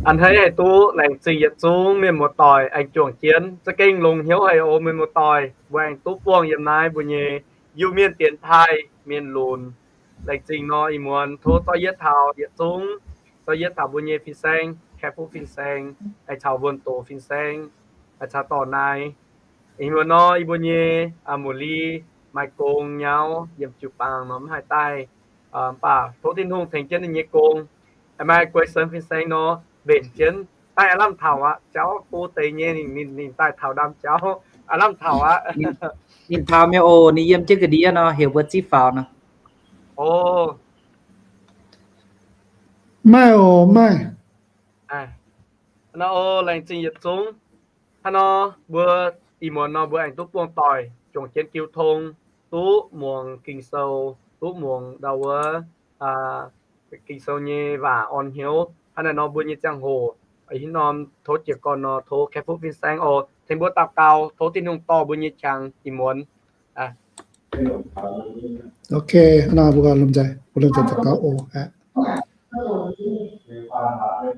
A'hneiv haih duqv laengz zingh yietc zungv mienh muoz-doic aengx juangc jienv. Za'gengh longx hnyouv haic oc, mienh muoz-doic, mbuo aengx duqv buangh yiem naaiv mbuo nyei Iu-Mienh dienx taaih mienh lunx. Laengz zingh nor, ih muonz tov zorqv yietv taux yietc zungv, zorqv yietv taux mbuo nyei fin-saeng, Kaeqv Fuqv fin-saeng, aengx caux Wuonh Doz fin-saeng, aengx caux dorh naaiv. Ih muonz nor, yie mbuo nyei Muoz-Li maaih gong nyauv yiem jiu-baang nor mv haih daaih, mv baac tov Tin-Hungh tengx jienv ninh nyei gong. Maaih Guei Sen fin-saeng nor, mbenc jienv daaih aav lamh taux aqv. Jauv go deix nyei, ninh, ninh daaih taux ndaamv-jauv, aav lamh taux aqv. Ninh taux mi'aqv oc. Ninh yiem jienv ga'ndiev nor, heuc mbuo zipv faaux nor. O, maaih oc, maaih. Nor, laengz zingh yietc zungv. Hnangv nor, mbuo ih muonz nor mbuo aengx duqv buangh doic, juangc jienv jiu tong, duqv muangx Ging-Sou, duqv muangx ndau wuov Ging-Sou nyei waac orn hnyouv. Hnangv naaiv nor mbuo nyei ziangh hoc, ih norm tov jiez gorn nor, tov Kaeqv Fuqv fin-saeng oc, tengx mbuo daux gaux, tov Tin-Hungh dorh mbuo nyei qangx ih muonz. Ok, nor mbuo lomh nzoih, mbuo lomh nzoih daux gaux oc.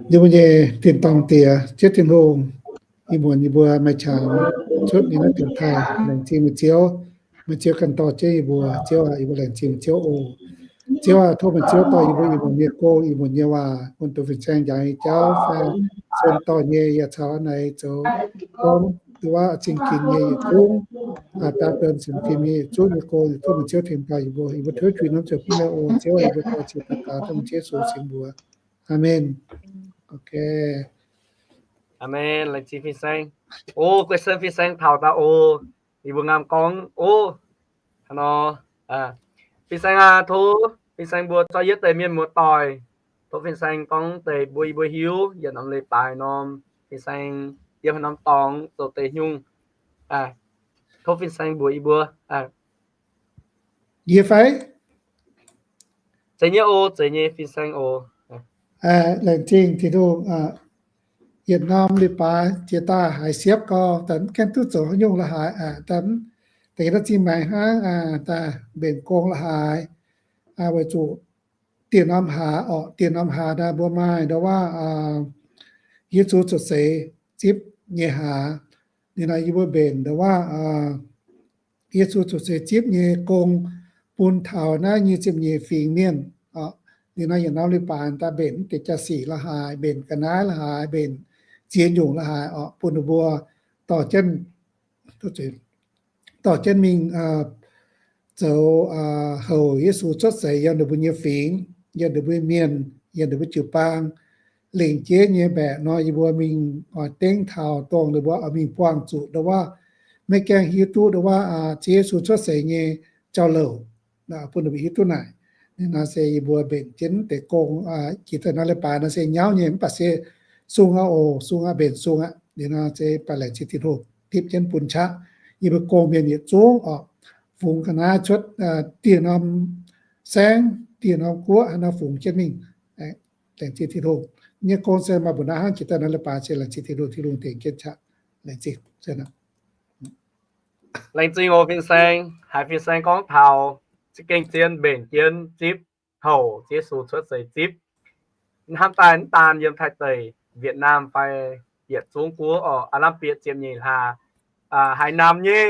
Yie mbuo nyei tin-dorngh Diex, Ziouv Tin-Hungh, ih muonz yie mbuo maaih qangx cuotv nyei naaiv dienx taaih, laengz zingh meih Ziouv. Meih Ziouv ganh dorh jienv yie mbuo. Ziouv aac, yie mbuo laengz zingh meih Ziouv oc. Ziouv aac, tov meih Ziouv dorh yie mbuo ih muonz nyei gong, ih muonz nyei waac, bun doz fin-saeng njaaux nyei jauv fai sen dorh nyei yaac caux a'hneiv zoux gorngv wuov zingh ginx nyei yietc zungv, daaih benx sienx fim nyei yietc zungv nyei gong, tov meih Ziouv tengx dorh yie mbuo. Yie mbuo tov Giduc naaiv ziouc bun meih oc. Ziouv aac, yie mbuo daux zingh daux gaux dongh Yesu singx mbuox. Aamen. Ok. Aamen. Laengz zingh fin-saeng. O, Guei Sen fin-saeng taux daaih oc. Yie mbuo ngaam gorngv o, hnangv nor, fin-saeng aac, tov fin-saeng mbuo zorqv yietv deix mienh muoz-doic. Tov fin-saeng gorngv deix mbuo, yie mbuo hiuv yietc norm leiz-baaix norm, fin-saeng yiem haaix norm dorngx zoux deix nyungc. Tov fin-saeng mbuox yie mbuo. Yie fai? Zeiz nyei oc, zeiz nyei fin-saeng oc. Laengz zingh Tin-Hungh, yietc norm leiz-baaix jiex daaih haiz siepv gau, daaih mv gaengh duqv zoux haaix nyungc la'haaix, daaih deix naaiv zingh maengx hnangv, daaih mbenc gong la'haaix, weic zuqc dieh norm hlaax orqc, dieh norm hlaax naaiv mbuo maaih ndau waac Yesu cuotv seix zipv nyei hlaax. Liuz nor yie mbuo mbenc ndau waac Yesu cuotv seix zipv nyei gong bun taux naaiv nyic ziepc nyeic fingx mienh. Liuz nor yietc norm leiz-baaix daaih mbenc deix jaa-sic la'haaix, mbenc ga'naaiv la'haaix, mbenc ziex nyungc la'haaix orqc, bun ninh mbuo dorh jienv, dorh jienv mingh zoux houc Yesu cuotv seix yiem ninh mbuo nyei fingx, yiem ninh mbuo mienh, yiem ninh mbuo jiu-baang, lingc jeiv nyei mbaeqc nor, yie mbuo mingh oix dengv taux dongh ninh mbuo oix mingh buangh zuqc ndau waac, maiv gaengh hiuv duqv ndau waac Ziouv Yesu cuotv seix nyei jauv-louc, bun ninh mbuo hiuv duqv naaic. Liuz nor se yie mbuo mbenc jienv deix gong, jiex daaih nor leiz-baaix nor se nyauv nyei, mv baac se sung aqv oc, sung aqv, mbenc sung aqv. Liuz nor se baac laengz zingh Tin-Hungh tipv jienv bun qaqv yie mbuo gong-mienh yietc zungv orqc, fungx ga'naaiv cuotv dieh norm saengv, dieh norm guoqv haaix nor fungx jienv mingh. Laengz zingh Tin-Hungh. Nyei gong se maaih mbuo naaiv hnangv jiex daaih nor leiz-baaix se laengz zingh Tin-Hungh, Tin-Hungh tengx jienv qaqv. Laengz zingh. Laengz zingh oc fin-saeng. Haiz fin-saeng gorngv taux za'gengh zien mbenc jienv zipv, houc Yesu cuotv seix zipv. Hnamv daaih mv daan yiem Taiv deic, Vietnam fai yietc zungv guoqv orqc, aav lamh bieqc ziepc nyeic hlaax. Haiz namx nyei,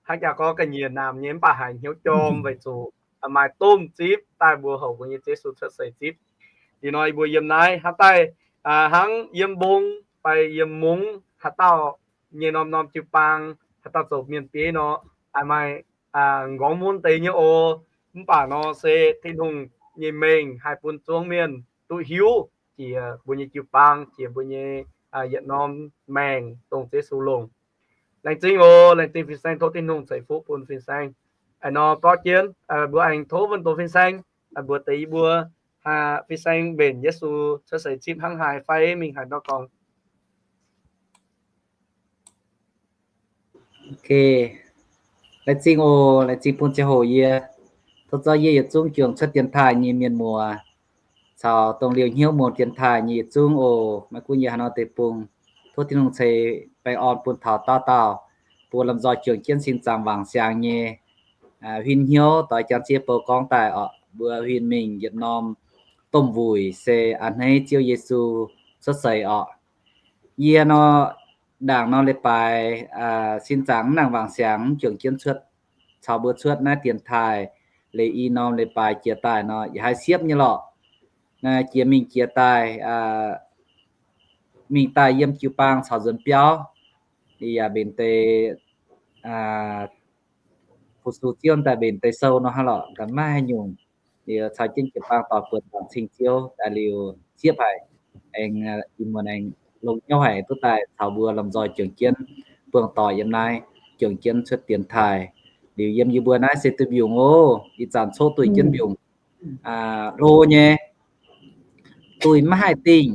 hnangv jaax gorngv ga'nyiec namx nyei, mv baac haiz hnyouv jorm weic zuqc maaih domh zipv daaih mbuo houc mbuo nyei Yesu cuotv seix zipv. Liuz nor yie mbuo yiem naaiv hnamv daaih, hnangv yiem mbong fai yiem mungv haaix dauh nyei norm-norm jiu-baang, haaix dauh zoux mienh bieiv nor, maaih m'nqorngv mun deix nyei oc. Mv baac nor se Tin-Hungh nyei mengh haih bun zuangx mienh duqv hiuv jiex mbuo nyei jiu-baang, jiex mbuo nyei yietc norm maengc dongh Yesu longc. Laengz zingh oc, laengz zingh fin-saeng, tov Tin-Hungh ceix fuqv bun fin-saeng. A'hneiv nor gorngv jienv, mbuo aengx tov wuonh doz fin-saeng mbuox deix yie mbuo, fin-saeng mbenc Yesu cuotv seix zipv hnangv haaix fai mingh haaix nor gorngv. Ok. Laengz zingh oc, laengz zingh bun ziangh hoc yie. Tov zorqv yie yietc zungv juangc cuotv dienx taaih nyei mienh muoz, caux dongh liouh hnyouv muangx dienx taaih nyei yietc zungv oc. Maiv gunv yie haaix nor deic-bung, tov Tin-Hungh ceix baengh orn bun taux dauh dauh, bun lomh nzoih juangc jienv sin zaangc wangc siangx nyei huin hnyouv doix jangx ziex bou gorngv daaih orqc, mbuo huin mingh yietc norm domh wuic se a'hneiv Ziouv Yesu cuotv seix orqc. Yie nor, ndaangc nor leiz-baaix sin zaangc mv nangc wangc siangx, juangc jienv cuotv, caux mbuo cuotv naaiv dienx taaih. Leiz i norm leiz-baaix jiex daaih nor, yaac haih siepv nyei lorqc. Jiex mingh jiex daaih, mingh daaih yiem jiu-baang caux nzuonx biauv, yaac mbenc deix fu-sux Ziouv daaih mbenc deix sou nor hnangv lorqc, maiv haaix nyungc. Liuz caux jienv jiu-baang dorh buonc zaangc cing Ziouv daaih liuz siepv haic. Aengx ih muonz aengx longx hnyouv haic duqv daaih caux mbuo lomh nzoih juangc jienv buangh doic yiem naaiv, juangc jienv cuotv dienx taaih. Liuz yiem yie mbuo naaiv se duih mbiungc oc. Ih zanc coqv duih jienv mbiungc, hlo nyei, duih maiv haih dingh,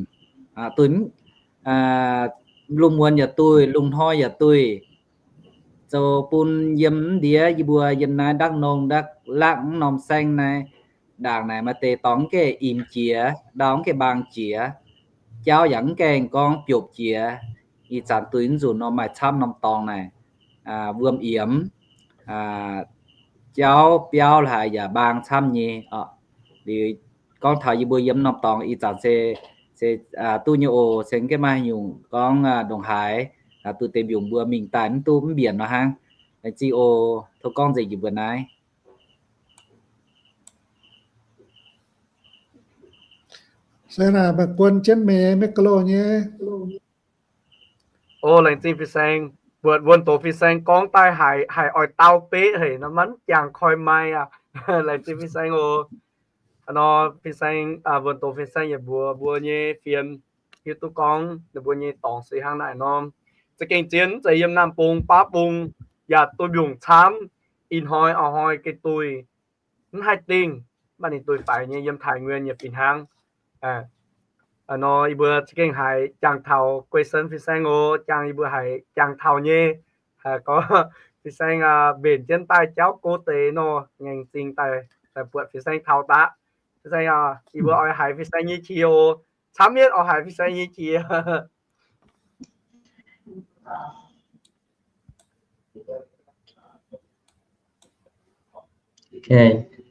duih, lungh muonz yaac duih, lungh hnoi yaac duih, zoux bun yiem mv ndiev yie mbuo yiem naaiv Đắk Nông, Đắk Lắk mv norm saengv naaiv, ndaangc naaic maaih deix dorngx mv gaengh imx jiex, ndau mv gaengh mbaang jiex, jauv yaac mv gaengh gorngv biopc jiex. Ih zanc duih nzunc nor maaih camv norm dorngx naaic, wuom yiemx, jauv biauv la'haaix yaac mbaang camv nyei. Liuz gorngv taux yie mbuo yiem norm dorngx ih zanc se, se duqv nyei oc, se mv gaengh maaih haaix nyungc gorngv ndongc haaix, duqv deix mbiungc mbuo mingh daaih mv duqv mv mbienc nor hnangv. Laengz zingh oc. Tov gorngv nzengc yie mbuo naaiv. Se naaic maaih buon jienv meix maiv ga'loh nyei. O, laengz zingh fin-saeng. Mbuox wuonh doz fin-saeng gorngv daaih haiz, haiz oix dau beqv haic nor, maiv jangx koi mai aqv. Laengz zingh fin-saeng oc. Nor fin-saeng, wuonh doz fin-saeng yaac mbuox mbuo nyei fienx hiuv duqv gorngv ninh mbuo nyei dorngx se hnangv naaic nor. Za'gengh zien mv zeiz yiem Naamh Bung, Baav Bung yaac duih mbiungc camv, ih hnoi a'hnoi gengh duih mv haih dingh, mv baac ninh duih faix nyei, yiem Taiv Nguyen yaac fih hnangv. Nor yie mbuo za'gengh haiz jangx taux Guei Sen fin-saeng oc, jangx yie mbuo haiz jangx taux nyei. Gorngv fin-saeng mbenc jienv daaih jauv go deix nor, ngaengc zingh daaih, daaih buatc fin-saeng taux daqv. Fin-saeng, yie mbuo oix haiz fin-saeng nyei qiex oc. Camv mienv oix haiz fin-saeng nyei qiex.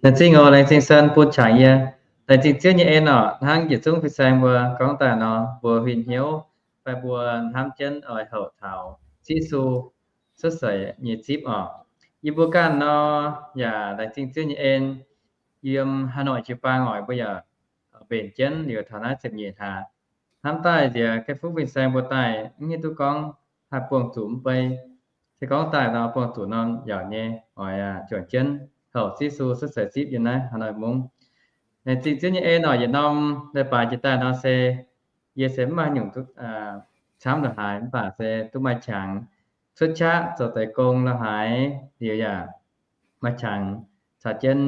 Laengz zingh oc, laengz zingh Sen bun qangx yie. Laengz zingh Ziouv nyei en oc, hnangv yietc zungv fin-saeng mbuo gorngv daaih nor, mbuo huin hnyouv fai mbuo hnamv jienv oix houc taux Ziouv Yesu cuotv seix nyei zipv oc. Yie mbuo ganh nor yaac laengz zingh Ziouv nyei en, yiem Hà Nội jiu-baang oc, mbuo yaac mbenc jienv liuz taux naaiv ziepc nyeic hlaax. Hnamv daaih nziex Ganh Fuqv fin-saeng mbuo daaih mv hiuv duqv gorngv haih buangh zuqc mv bei. Se gorngv daaih nor buangh zuqc norm yaac nyei oix juangc jienv houc Ziouv Yesu cuotv seix zipv yiem naaiv Hà Nội mungv. Laengz zingh Ziouv nyei en oc, yietc norm leiz-baaix jiex daaih nor se yie se mv maaih nyungc duqv camv la'haaix, mv baac se duqv maaih qangx cuotv qaqv zoux deix gong la'haaix liuz yaac maaih qangx caux jienv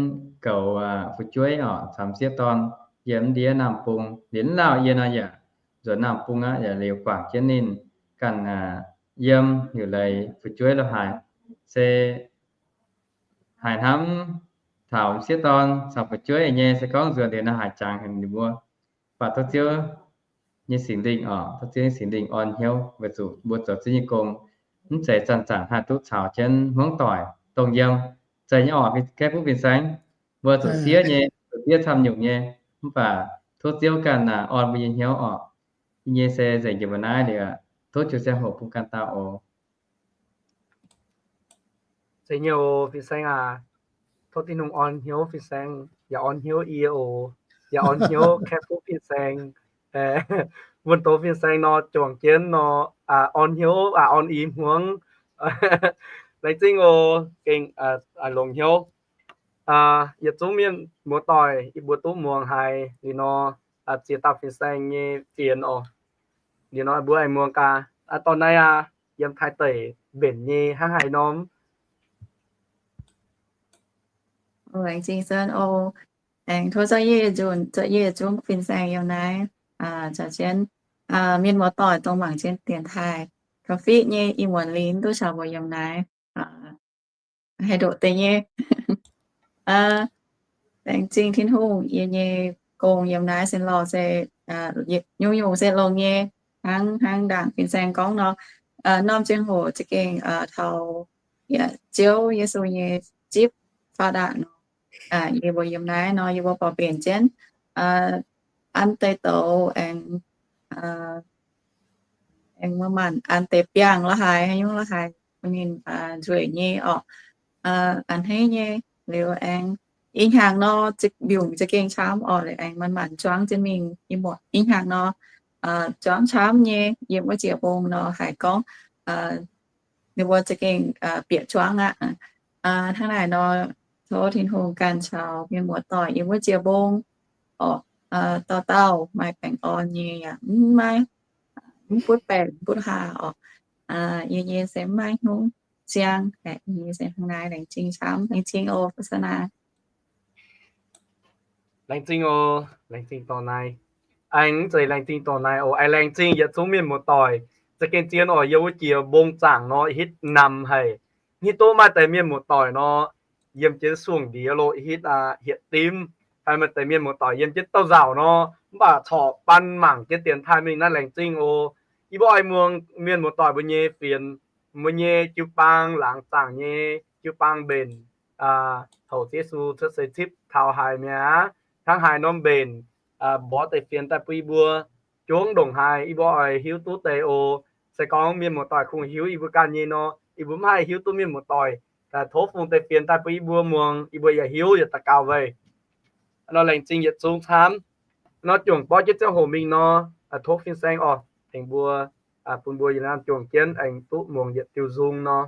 goux fu'jueiv oc, caux m'sieqv dorn yiem ndiev Naamh Bung. Liuz mv lauh yie nor yaac nzuonx Naamh Bung aqv, yaac liuz guangc jienv ninh ganh yiem liuz leiz fu'jueiv la'haaix. Se haiz hnamv taux m'sieqv dorn caux fu'jueiv nyei, se gorngv nzuonx liuz nor haiz jangx haic ninh mbuo. Baac tov Ziouv nyei Singx Lingh oc, tov Ziouv nyei Singx Lingh orn hnyouv weic zuqc mbuo zoux Ziouv nyei gong mv zeiz zanc-zanc haih duqv caux jienv hmuangv doic dongh yiem. Zeiz nyei oc, Ganh Fuqv fin-saeng, mbuo zuqc siev nyei, zuqc siev camv nyungc nyei, mv baac tov Ziouv ganh orn mbuo nyei hnyouv oc. Yie nyei se nzengc jiex mbuo naaiv liuz, tov jiu ziangh hoc bun ganh dauh oc. Zeiz nyei oc, fin-saeng aac. Tov Tin-Hungh orn hnyouv fin-saeng, yaac orn hnyouv yie oc, yaac orn hnyouv Ganh Fuqv fin-saeng, wuonh doz fin-saeng nor, juangc jienv nor, orn hnyouv, orn i hmuangv. Laengz zingh oc, gengh longx hnyouv. Yietc zungv mienh muoz-doic, yie mbuo duqv muangx haiz liuz nor, ziex dauh fin-saeng nyei fienx oc. Liuz nor mbuo aengx muangx gaax, dorh naaiv aqv, yiem Taiv deic mbenc nyei hnangv haaix norm. Laengz zingh Sen oc. Aengx tov zorqv yie nzunc, zorqv yie zungv fin-saeng yiem naaiv, caux jienv mienh muoz-doic dongh mangc jienv dienx taaih taux fiqv nyei ih muonz liuz duqv caux mbuo yiem naaiv, haih ndoqc deix nyei. Laengz zingh Tin-Hungh, yie nyei gong yiem naaiv sin lorh se nyungc-nyungc se longx nyei, hnangv, hnangv ndaangc fin-saeng gorngv nor, norm ziangh hoc za'gengh taux Ziouv Yesu nyei zipv faaux ndaangc nor, yie mbuo yiem naaiv nor, yie mbuo borc mbenc jienv an deix douz aengx aengx manc-manc an deix biangh la'haaix, haaix nyungc la'haaix, ninh nzueic nyei orqc. A'hneiv nyei liuz aengx ih hnyangx nor, mbiungc za'gengh camv orqc, liuz aengx manc-manc zuangv jienv mingh. Ih hnyangx nor, zuangv camv nyei, yiem wuov jiex mbong nor haiz gorngv ninh mbuo za'gengh bieqc zuangv aqv. Hnangv naaic nor, tov Tin-Hungh ganh caux mienh muoz-doic yiem wuov jiex mbong orqc, dauh dauh maaih baengh orn nyei yaac mv maaih, mv butv baengc butv haa orqc. Yie nyei se mv maaih hnyouv siang, yie nyei se hnangv naaiv. Laengz zingh camv, laengz zingh oc, Fu Sa Naa. Laengz zingh oc, laengz zingh dorh naaiv. Aengx zeiz laengz zingh dorh naaiv oc. Aengx laengz zingh yietc zungv mienh muoz-doic. Za'gengh zien oc, yiem wuov jiex mbong zaangc nor, hitv namx haic. Hitv duqv maaih deix mienh muoz-doic nor, yiem jienv suangx ndiev loh, hitv hietc dimv. Fai maaih deix mienh muoz-doic yiem jienv dauh nzauc nor, mv baac corc ban mangc jienv dienx taaih mingh naaiv laengz zingh oc. Yie mbuo oix muangx mienh muoz-doic mbuo nyei fienx, mbuo nyei jiu-baang laangz zaangc nyei jiu-baang mbenc, hoc Yesu cuotv seix cipv taux haaix mi'aqv, hnangv haaix norm mbenc, mborqv deix fienx daaih bun yie mbuo jungx ndongc haaix, yie mbuo oix hiuv duqv deix oc. Se gorngv mienh muoz-doic kungx hiuv yie mbuo ganh nyei nor, yie mbuo mv haih hiuv duqv mienh muoz-doic. Tov fungx deix fienx daaih bun yie mbuo muangx, yie mbuo yaac hiuv yaac daux gaux weic. Nor laengz zingh yietc zungv camv. Nor juangc borqv jienv ziangh hoc mingh nor, tov fin-saeng oc, tengx mbuo, bun mbuo yiem naaiv juangc jienv aengx duqv muangx yietc diuh nzung nor.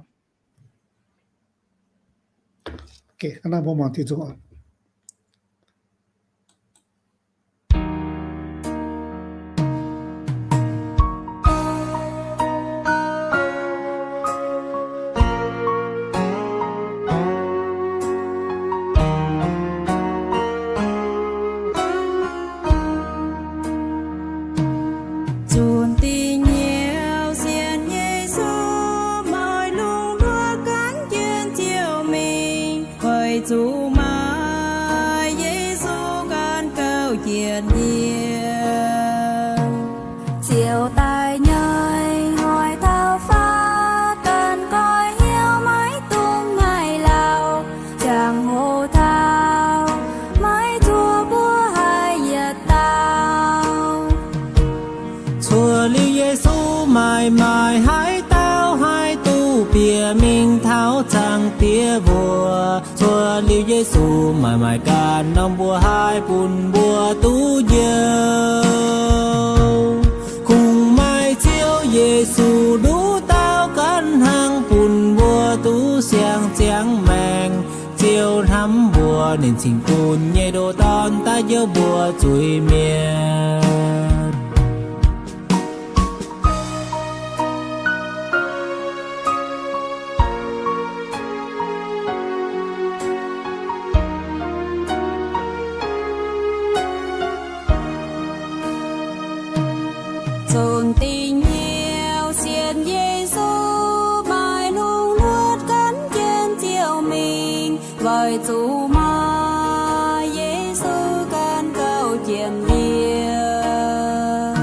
Zunh dih nyei sienx Yesu, maaih lungh ndortv gan jienv Ziouv mingh, weic zuqc maaih Yesu gan gauh jiex yiem. Ziouv daaih nyei hnoi taux fatv, ganh goiv hnyouv maiv dungx ngaih lauh, ziangh hoc taux maiv zuov mbuo haih yietc dauh. Cuotv liuz Yesu maaih maaih haaix dauh haih duqv bieqc mingh taux Zaangc Diex mbuox. Cuotv liuz Yesu maaih maaih ganh norm mbuox haih bun mbuo duqv njoux. Kungx maaih Ziouv Yesu nduqc dauh ganh hnangv bun mbuo duqv siang ziangx maengc. Ziouv hnamv mbuo, ninh cingx bun nyei ndoh Dorn daaih njoux mbuo zuiz-mienh. Zunh dih nyei sienx Yesu, maaih lungh ndortv gan jienv Ziouv mingh, weic zuqc maaih Yesu gan gauh jiem yiem.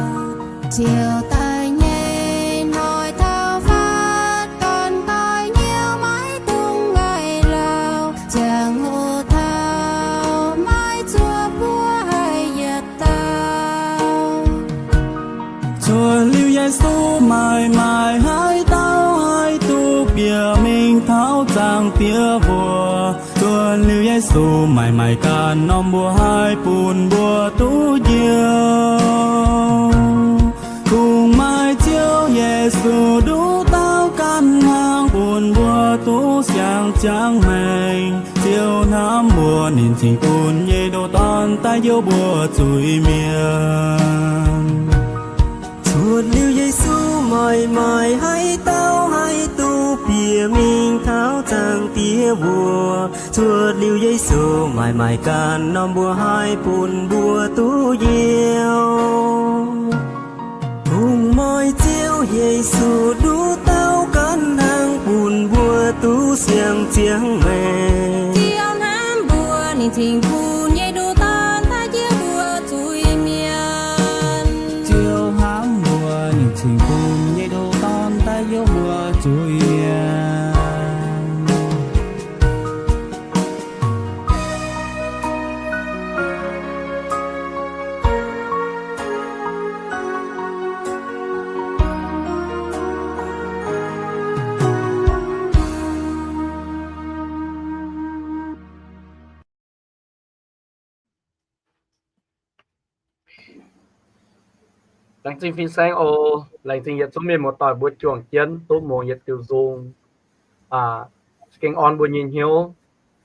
Ziouv daaih nyei hnoi taux fatv, gan goiv hnyouv maiv dungx ngaih lauh, ziangh hoc taux maiv zuov mbuo haih yietc dauh. Cuotv liuz Yesu maaih maaih haaix dauh haih duqv bieqc mingh taux Zaangc Diex mbuox. Cuotv liuz Yesu maaih maaih ganh norm mbuox haih bun mbuo duqv njoux. Kungx maaih Ziouv Yesu nduqc dauh ganh hnangv bun mbuo duqv siang ziangx maengc. Ziouv hnamv mbuo, ninh cingx bun nyei ndoh Dorn daaih njoux mbuo zuiz-mienh. Cuotv liuz Yesu maaih maaih haaix dauh haih duqv bieqc mingh taux Zaangc Diex mbuox. Cuotv liuz Yesu maaih maaih ganh norm mbuox haih bun mbuo duqv njoux. Kungx maaih Ziouv Yesu nduqc dauh ganh hnangv bun mbuo duqv siang ziangx maengc. Ziouv hnamv mbuo, ninh cingx bun nyei ndoh Dorn daaih njoux mbuo zuiz-mienh. Ziouv hnamv mbuo, ninh cingx bun nyei ndoh Dorn daaih njoux mbuo zuiz-mienh. Laengz zingh fin-saeng oc. Laengz zingh yietc zungv mienh muoz-doic mbuo juangc jienv duqv muangx yietc diuh nzung. Gengh orn mbuo nyei hnyouv,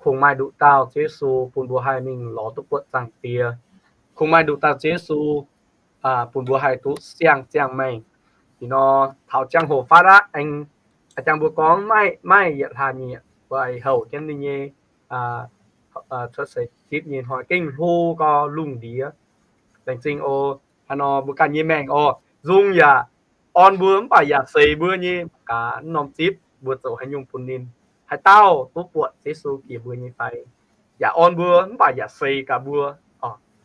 kungx maaih nduqc dauh Ziouv Yesu bun mbuo haih mingh lorz duqv buoqc Zaangc Diex. Kungx maaih nduqc dauh Ziouv Yesu bun mbuo haih duqv siang-ziangh maengc. Ih nor taux ziangh hoc fatv aqv, aengx jangx mbuo gorngv maiv maaih yietc hlaax nyieqc, mbuo houc jienv ninh nyei cuotv seix zipv nyei hnoi gengh hlo gau lungh ndiev. Laengz zingh oc. Haaix nor mbuo ganh nyei maengc oc, nzung yaac orn mbuo mv baac yaac seix mbuo nyei gaax norm zipv, mbuo zoux haaix nyungc bun ninh. Haaix dauh duqv buatc Yesu jiex mbuo nyei fai? Yaac orn mbuo mv baac yaac seix gaax mbuo.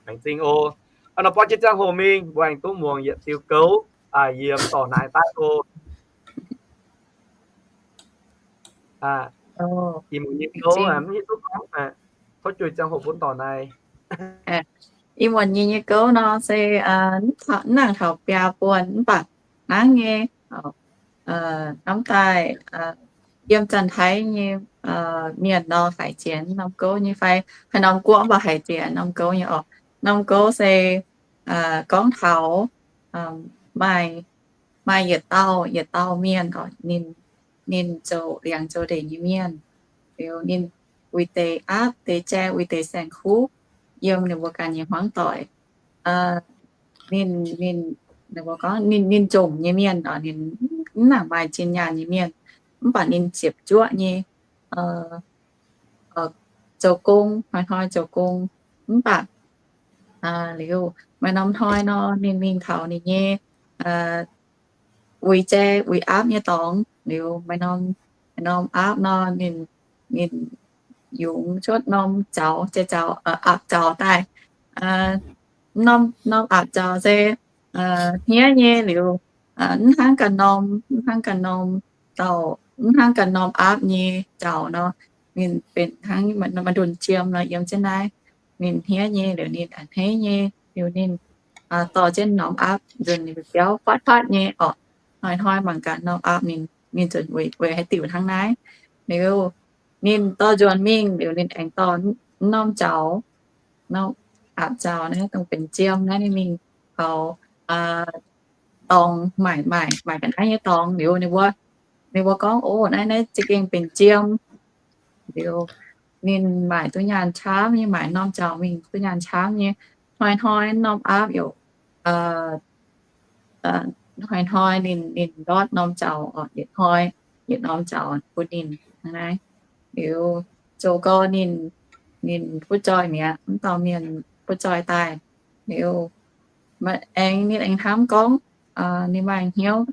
Laengz zingh oc. Haaix nor buatc jienv ziangh hoc mingh mbuo aengx duqv muangx yietc diuh gouv yiem dorh naaiv daaih oc. Ih muonz nyei gouv mv hiuv duqv gorngv, tov juih ziangh hoc bun dorh naaiv. Ih muonz nyei nyei gouv nor se mv nangc taux biaa buonc mv baac hnangv nyei, hnamv daaih yiem Janx-Taiv nyei mienh nor haiz jiex norm gouv nyei fai haaix norm guoqv mv baac haiz jiex norm gouv nyei oc. Norm gouv se gorngv taux maaih, maaih yietc dauh, yietc dauh mienh oc, ninh, ninh zoux liangx zoux ndeic nyei mienh. Liuz ninh uix deix aapv deix jai, uix deix saeng-kuv yiem ninh mbuo ganh nyei hmuangv doic. Ninh, ninh, ninh mbuo gorngv ninh, ninh nzomc nyei mienh oc, ninh mv nangc maaih zinh nyaanh nyei mienh, mv baac ninh ziepc zuoqv nyei zoux gong, hnoi-hnoi zoux gong. Mv baac liuz maaih norm hnoi nor ninh mingh taux ninh nyei uix jai uix aapv nyei dorngx. Liuz maaih norm, maaih norm aapv nor ninh, ninh yungz cuotv norm zaux, jai zaux, aapv zaux daaih. Norm, norm aapv zaux se hniev nyei liuz, mv hnangv ganh norm, mv hnangv ganh norm dauh, mv hnangv ganh norm aapv nyei zaux nor, ninh benx hnangv maaih ndunh jiem nor yiem jienv naaiv. Ninh hniev nyei liuz ninh a'hneiv nyei, liuz ninh dorh jienv norm aapv nzunc ninh biauv fatv fatv nyei oc. Hnoi-hnoi mangc gaax norm aapv ninh, ninh nzunc weic, weic haaix diuc hnangv naaiv. Liuz ninh dorh nzuonx mingh liuz ninh aengx dorh norm zaux, norm aapv zaux naaiv dongh benx jiem naaiv ninh mingh taux dorngx, maaic, maaic, maaic ga'naaiv nyei dorngx. Liuz ninh mbuo, ninh mbuo gorngv, O, naaiv, naaiv za'gengh benx jiem. Liuz ninh maaic duqv nyaanh camv nyei, maaic norm zaux mingh duqv nyaanh camv nyei. Hnoi-hnoi norm aapv youc, hnoi-hnoi ninh, ninh ndortv norm zaux oc, yietc hnoi yietc norm zaux bun ninh hnangv naaiv. Liuz zoux gau ninh, ninh butv zoih mi'aqv, mv dauh mienh butv zoih daaih. Liuz aengx ninh aengx hnamv gorngv, ninh maaih hnyouv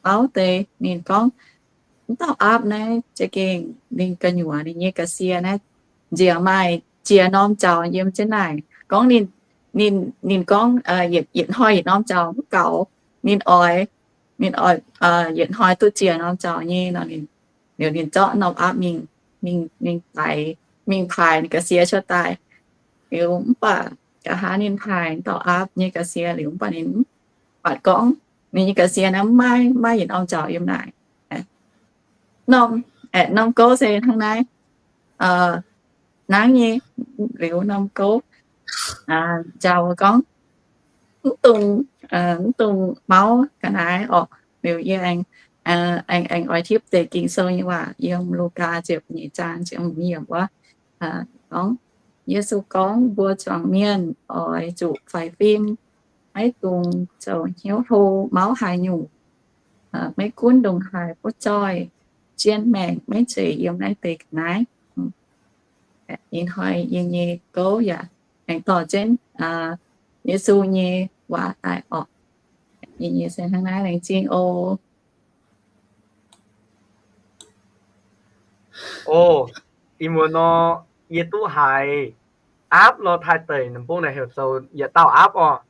auv deix, ninh gorngv, Mv dauh aapv naaiv za'gengh ninh gu'nyuoz ninh nyei ga'sie naaiv nziex maaih ziex norm zaux yiem jienv naaic. Gorngv ninh, ninh, ninh gorngv yietc, yietc hnoi yietc norm zaux mv gaux. Ninh oix, ninh oix yietc hnoi duqv ziex norm zaux nyei nor, ninh, liuz ninh zorqv norm aapv mingh, mingh, mingh paaix, mingh paaix ninh ga'sie cuotv daaih. Liuz mv baac nqa'haav ninh paaix dauh aapv nyei ga'sie liuz mv baac ninh mv buatc gorngv ninh nyei ga'sie naaiv maiv, maiv yietc norm zaux yiem naaic. Norm, aeqv, norm gouv se hnangv naaiv. Hnangv nyei, liuz norm gouv njaaux gorngv, mv dungx, mv dungx mauv ga'naaiv orqc. Liuz yie aengx, aengx, aengx oix tipv deix Ging-Sou nyei waac yiem Lugaa ziepc nyeic zaang ziepc hmz yiemc wuov. Gorngv, Yesu gorngv, Mbuo zuangx mienh oix zuqc faix fim, maiv dungx zoux hnyouv hlo mauv haaix nyungc. Maiv gunv ndongc haaix butv zoih, zien maengc maiv zeiz yiem naaiv deix ga'naaiv. Ih hnoi yie nyei gouv yaac aengx dorh jienv Yesu nyei waac daaih orqc. Yie nyei se hnangv naaiv, laengz zingh oc. O, ih muonz nor, yie duqv haiz aapv nor, taaih deic ninh mbuo naaic heuc zoux yietc dauh aapv orqc.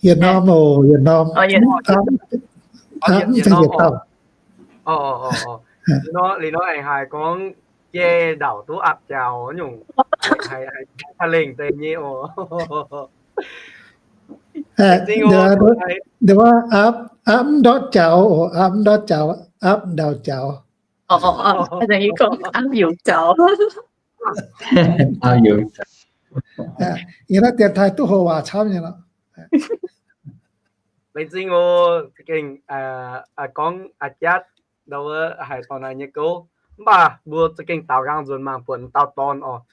Yietc norm oc, yietc norm. Liuz nor, liuz nor aengx haiz gorngv jai ndauc duqv aapv jaux nyungc, haiz, haiz lengc deix nyei oc. Aapv, aapv mv ndortv jaux oc, aapv mv ndortv jaux, aapv ndauc jaux. Aapv yungz jaux. Yie naaiv dienx taaih duqv hoqc waac camv nyei lorqc. Laengz zingh oc. Za'gengh gorngv a'jatv ndau wuov haiz dorh naaiv nyei gouv, mv baac mbuo za'gengh daaux nqaang nzuonx mangc buatc dauh dorn oc,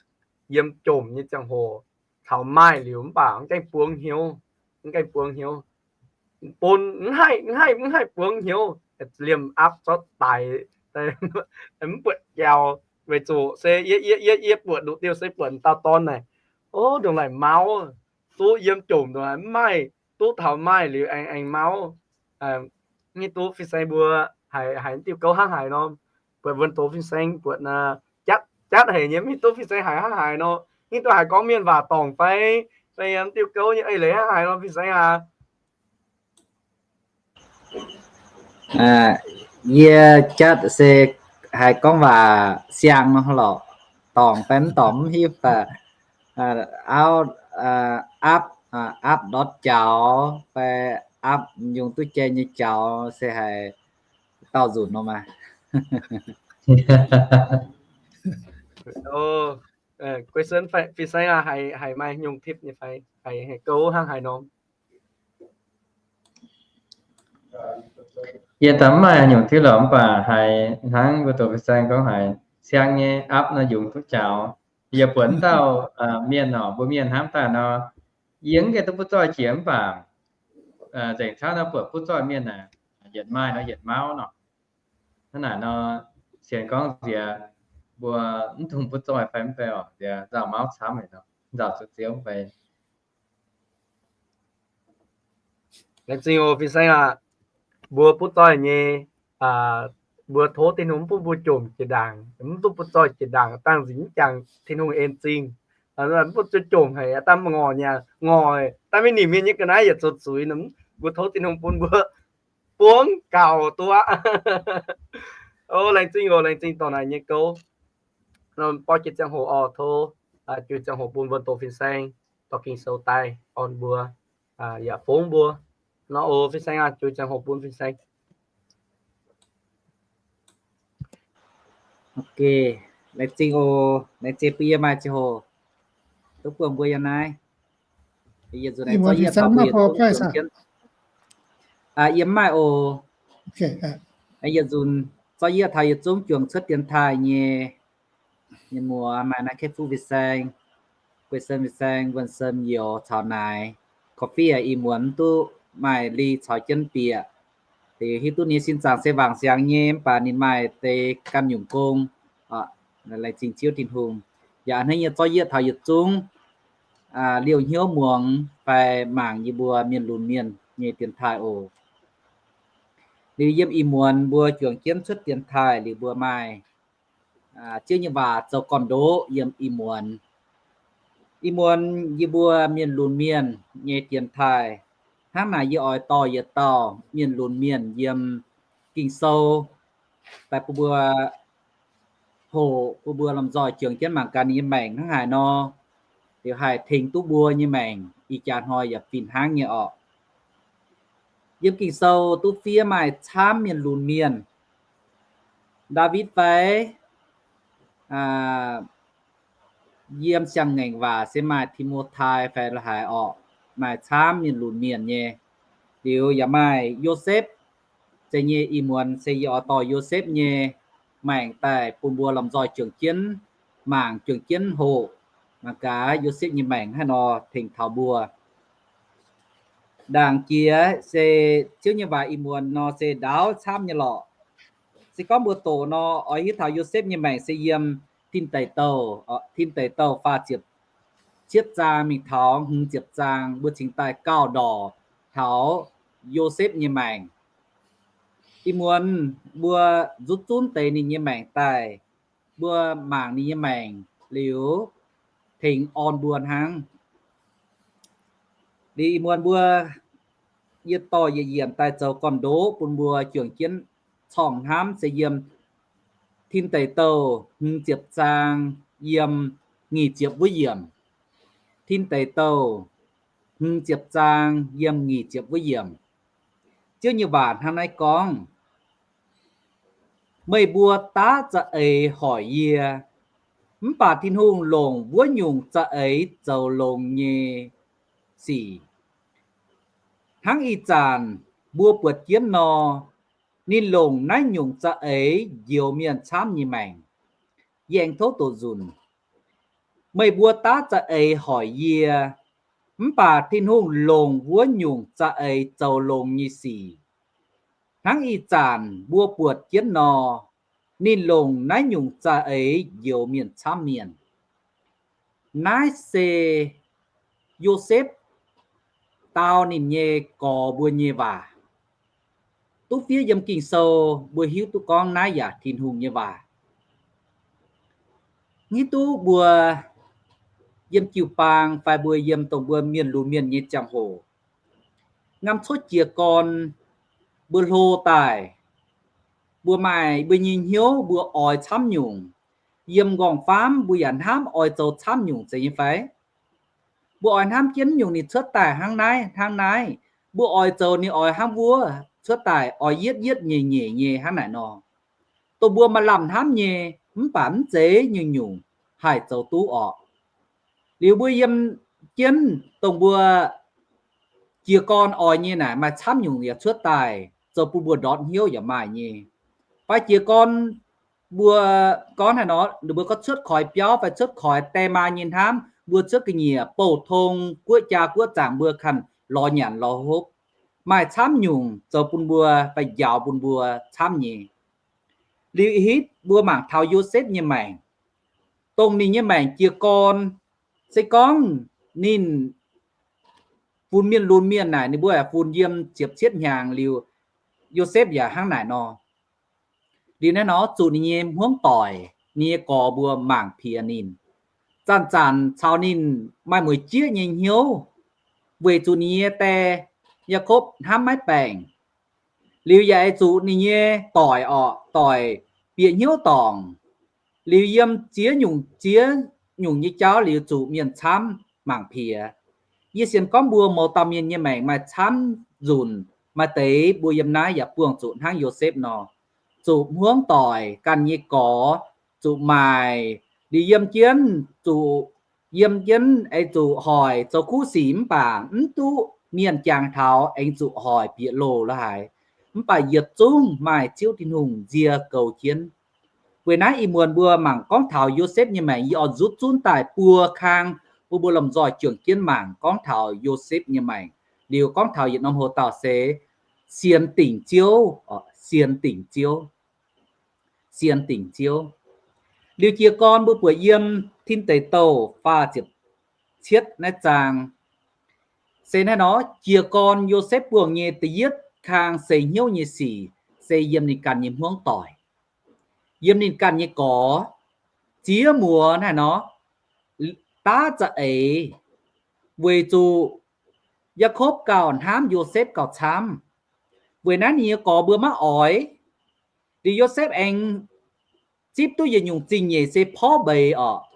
yiem jomc nyei ziangh hoc caux maaih liuz mv baac mv gaengh buangv hnyouv, mv gaengh buangv hnyouv, bun mv haih, mv haih, mv haih buangv hnyouv, liemh aapv zorqv daic, mv buatc jaux, weic zuqc se yie, yie, yie, yie buatc nduqc diuh se buatc dauh dorn naaic, o, ndongc naaic mauv, duqv yiem jomc ndongc naaic mv maaih, duqv taux maaih liuz aengx, aengx mauv. Mv hiuv duqv fin-saeng mbuo haiz, haiz diuh gouv hnangv haaix nor. Buatc wuonh doz fin-saeng buatc jatv, jatv haic nyei, mv hiuv duqv fin-saeng haiz hnangv haaix nor. Mv hiuv duqv haiz gorngv mienh waac dorngc fai, fai yiem diuh gouv nyei eix leiz hnangv haaix nor, fin-saeng aac. Yie jatv se haiz gorngv waac siang nor lorqc, dorngc fai mv dorngc mv hiuv daaih. Auv, aapv, aapv ndortv jaux fai aapv yungz duqv jai nyei jaux se haiz dauh nzunc nor maah. Guei sen, fin-saeng aac, haiz maaih nyungc tip nyei fai? Haiz gouv hnangv haaix nor? Yie daaih mv maaih nyungc tip lorqc, mv baac haiz hnangv mbuo doqc fin-saeng gorngv haiz siang nyei aapv nor yungz duqv jaux. Yie buatc wuov dauh mienh oc, mbuo mienh hnamv daaih nor, yie mv gaengh duqv butv zoih jiex mv baac nzengc cuotv nor buatc butv zoih mienh aeqv, yietc maaih nor yietc mauv nor. Hnangv naaic nor, sienx gorngv nziex mbuo mv dungx butv zoih fai mv bei oc, nziex nzauh mauv camv nor, nzauh zuqc Ziouv fai. Laengz zingh oc fin-saeng aac. Mbuo butv zoih nyei, mbuo tov Tin-Hungh mv bun mbuo jomc jiex ndaangc, mv duqv butv zoih jiex ndaangc, dangh nzingc mv jangx Tin-Hungh en zingh. Mv bun zuqc jomc haic, dangh ngorc nyei, ngorc, dangh mingh nimc mienh nyei ga'naaiv yietc zoux zuiz nor, mbuo tov Tin-Hungh bun mbuo buangv gaux duqv aqv. O, laengz zingh oc, laengz zingh dorh naaic nyei gouv. Borqv jiex ziangh hoc oc, tov juix ziangh hoc bun mbuo doqc fin-saeng, dorh Ging-Sou daaih orn mbuo, yaac fongv mbuo. Nor oc, fin-saeng aac, juix ziangh hoc bun fin-saeng. Ok, laengz zingh oc. Laengz zingh bun yie maaih ziangh hoc duqv buangh mbuo yiem naaiv. Yie nzunc aengx zorqv yie taux mbuo yietc zungv juangc jienv. Yie mv maaih oc. Yie nzunc zorqv yie taux yietc zungv juangc cuotv dienx taaih nyei, nyei muoz maaih naaiv Kepv Fuqv fin-saeng, Guei Sen fin-saeng, Wuonh Sen youz caux naaic, Coffee ih muonz mv duqv maaih li caux jienv bieqc. Liuz hiuv duqv ninh nyei sin zaangc se wangc siangx nyei mv baac ninh maaih deix ganh nyungc gong. Laengz zingh Ziouv Tin-Hungh. Yaac hnangv nyei zorqv yie taux yietc zungv liouh hnyouv muangx fai mangc yie mbuo mienh lunx mienh nyei dienx taaih oc. Liuz yiem ih muonz mbuo juangc jienv cuotv dienx taaih liuz mbuo maaih Ziouv nyei waac zoux gorn-ndoqv yiem ih muonz. Ih muonz yie mbuo mienh lunx mienh nyei dienx taaih, hnangv naaic yie oix dorh yietc dauh mienh lunx mienh yiem Ging-Sou daaih bun mbuo hoqc, bun mbuo lomh nzoih juangc jienv mangc gaax ninh nyei maengc hnangv haaix nor, liuz haih tengx duqv mbuo nyei maengc ih jaax hnoi yaac fih hnangv nyei orqc. Yiem Ging-Sou duqv fiev maaih camv mienh lunx mienh. Ndaawitv fai yiem Siang-Ngaengc Waac se maaih Ti^mo^tai fai la'haaix orqc, maaih camv mienh lunx mienh nyei. Liuz yaac maaih Yosepv, zeiz nyei ih muonz se yie oix dorh Yosepv nyei maengc daaih bun mbuo lomh nzoih juangc jienv mangc, juangc jienv hoqc, mangc gaax Yosepv nyei maengc haaix nor tengx taux mbuo. Ndaangc jiex se Ziouv nyei waac ih muonz nor se ndaauv camv nyei lorqc. Se gorngv mbuo doqc nor oix hiuv taux Yosepv nyei maengc se yiem Tin Deic Douh, Tin Deic Douh faah ziepc cietv zaang mingh taux hmz ziepc zaang mbuo cingx daaih gauh ndorqc taux Yosepv nyei maengc. Ih muonz mbuo nzuqc zunv deix ninh nyei maengc daaih, mbuo mangc ninh nyei maengc liuz tengx orn mbuo hnangv. Liuz ih muonz mbuo, yie dorh yietc yiemc daaih zoux gorn-ndoqv bun mbuo juangc jienv corngh hnamv se yiem Tin Deic Douh hmz ziepc zaang yiem nyic ziepc wuov yiemc. Tin Deic Douh hmz ziepc zaang yiem nyic ziepc wuov yiemc. Ziouv nyei waac hnangv naaiv gorngv, meih mbuo daav za'eix hoic yie, mv baac Tin-Hungh longc wuov nyungc za'eix zoux longx nyei sic. Hnangv ih zanc mbuo buatc jienv nor, ninh longc naaiv nyungc za'eix njoux mienh camv nyei maengc. Yie aengx tov doqc nzunc, meih mbuo daav za'eix hoic yie, mv baac Tin-Hungh longc wuov nyungc za'eix zoux longx nyei sic. Hnangv ih zanc mbuo buatc jienv nor, ninh longc naaiv nyungc za'eix njoux mienh camv mienh. Naaiv se Yosepv dau ninh nyei gorx mbuo nyei waac. Duqv fiev yiem Ging-Sou mbuo hiuv duqv gorngv naaiv yaac Tin-Hungh nyei waac. Hiuv duqv mbuo yiem jiu-baang fai mbuo yiem dongh mbuo mienh lunx mienh nyei ziangh hoc, ngam cuotv jiez gorn mbuo hlo daaih, mbuo maaih mbuo nyei hnyouv mbuo oix camv nyungc. Yiem nqorngv-faamv mbuo yaac hnamv oix zoux camv nyungc zeiz nyei fai? Mbuo oix hnamv jienv nyungc ninh cuotv daaih hnangv naaiv hnangv naaiv, mbuo oix zoux ninh oix hnangv wuov cuotv daaih oix yietv yietv nyeic nyeic nyei hnangv naaic nor. Dongh mbuo maaih lamh hnamv nyei, mv baac mv zeiz nyungc-nyungc haih zoux duqv orqc. Liuz mbuo yiem jienv dongh mbuo jiez gorn oix nyei naaic maaih camv nyungc yaac cuotv daaih, zoux bun mbuo ndortv hnyouv yaac maaih nyei. Fai jiez gorn mbuo gorngv haaix nor, ninh mbuo gorngv cuotv koix biauv fai cuotv koix die maa nyei hnamv, mbuo cuotv ga'nyiec bouh tong guoqv jaa guoqv zaangc mbuo kanh lorz nyanc lorz hopv, maaih camv nyungc zoux bun mbuo fai njaaux bun mbuo camv nyei. Liuz ih hitv mbuo mangc taux Yosepv nyei maengc. Dongh ninh nyei maengc jiez gorn, se gorngv ninh funx mienh lunx mienh naaic, ninh mbuo funx yiem ziepc cietv hnyangx liuz, Yosepv yaac hnangv naaic nor. Liuz naaiv nor zuqc ninh nyei hmuangv doic, ninh nyei gorx mbuo mangc piex ninh, zanc-zanc caux ninh maaih mueic jieqv nyei hnyouv, weic zuqc ninh nyei die, Yaakopv, hnamv maiv baengc. Liuz yaac ei zuqc ninh nyei doic orqc, doic bieqc hnyouv dorngc. Liuz yiem ziex nyungc, ziex nyungc nyei jauv liuz zuqc mienh camv mangc piex. Yie sienx gorngv mbuo mouz dauh mienh nyei maengc maaih camv nzunc, maaih deix mbuo yiem naaiv yaac buangh zuqc hnangv Yosepv nor, zuqc hmuangv doic ganh nyei gorx, zuqc maaic, liuz yiem jienv zuqc, yiem jienv ei zuqc hoic zoux kuv sic mv baac mv duqv mienh jangx taux, aengx zuqc hoic bieqc loh la'haaix. Mv baac yietc zungv maaih Ziouv Tin-Hungh nzie goux jienv. Weic naaiv ih muonz mbuo mangc gorngv taux Yosepv nyei maengc, yie oix nzutv zunv daaih buo kang bun mbuo lomh nzoih juangc jienv mangc gorngv taux Yosepv nyei maengc. Liuz gorngv taux yietc norm hoc-dauh se sienx dingc Ziouv, sienx dingc Ziouv, sienx dingc Ziouv. Liuz jiez gorn mbuo buatc yiem Tin Deic Douh faah ziepc cietv naaiv zaang, se naaiv nor, jiez gorn Yosepv buangh nyei da'yietv kang seix hnyouv nyei sic se yiem ninh ganh nyei hmuangv doic, yiem ninh ganh nyei gorx, ziex muoz naaiv nor, daav za'eix, weic zuqc Yaakopv gauh hnamv Yosepv gauh camv. Weic naaiv ninh nyei gorx mbuo maiv oix. Liuz Yosepv aengx zipv duqv yietc nyungc zingh nyeic se porv mbeix orqc.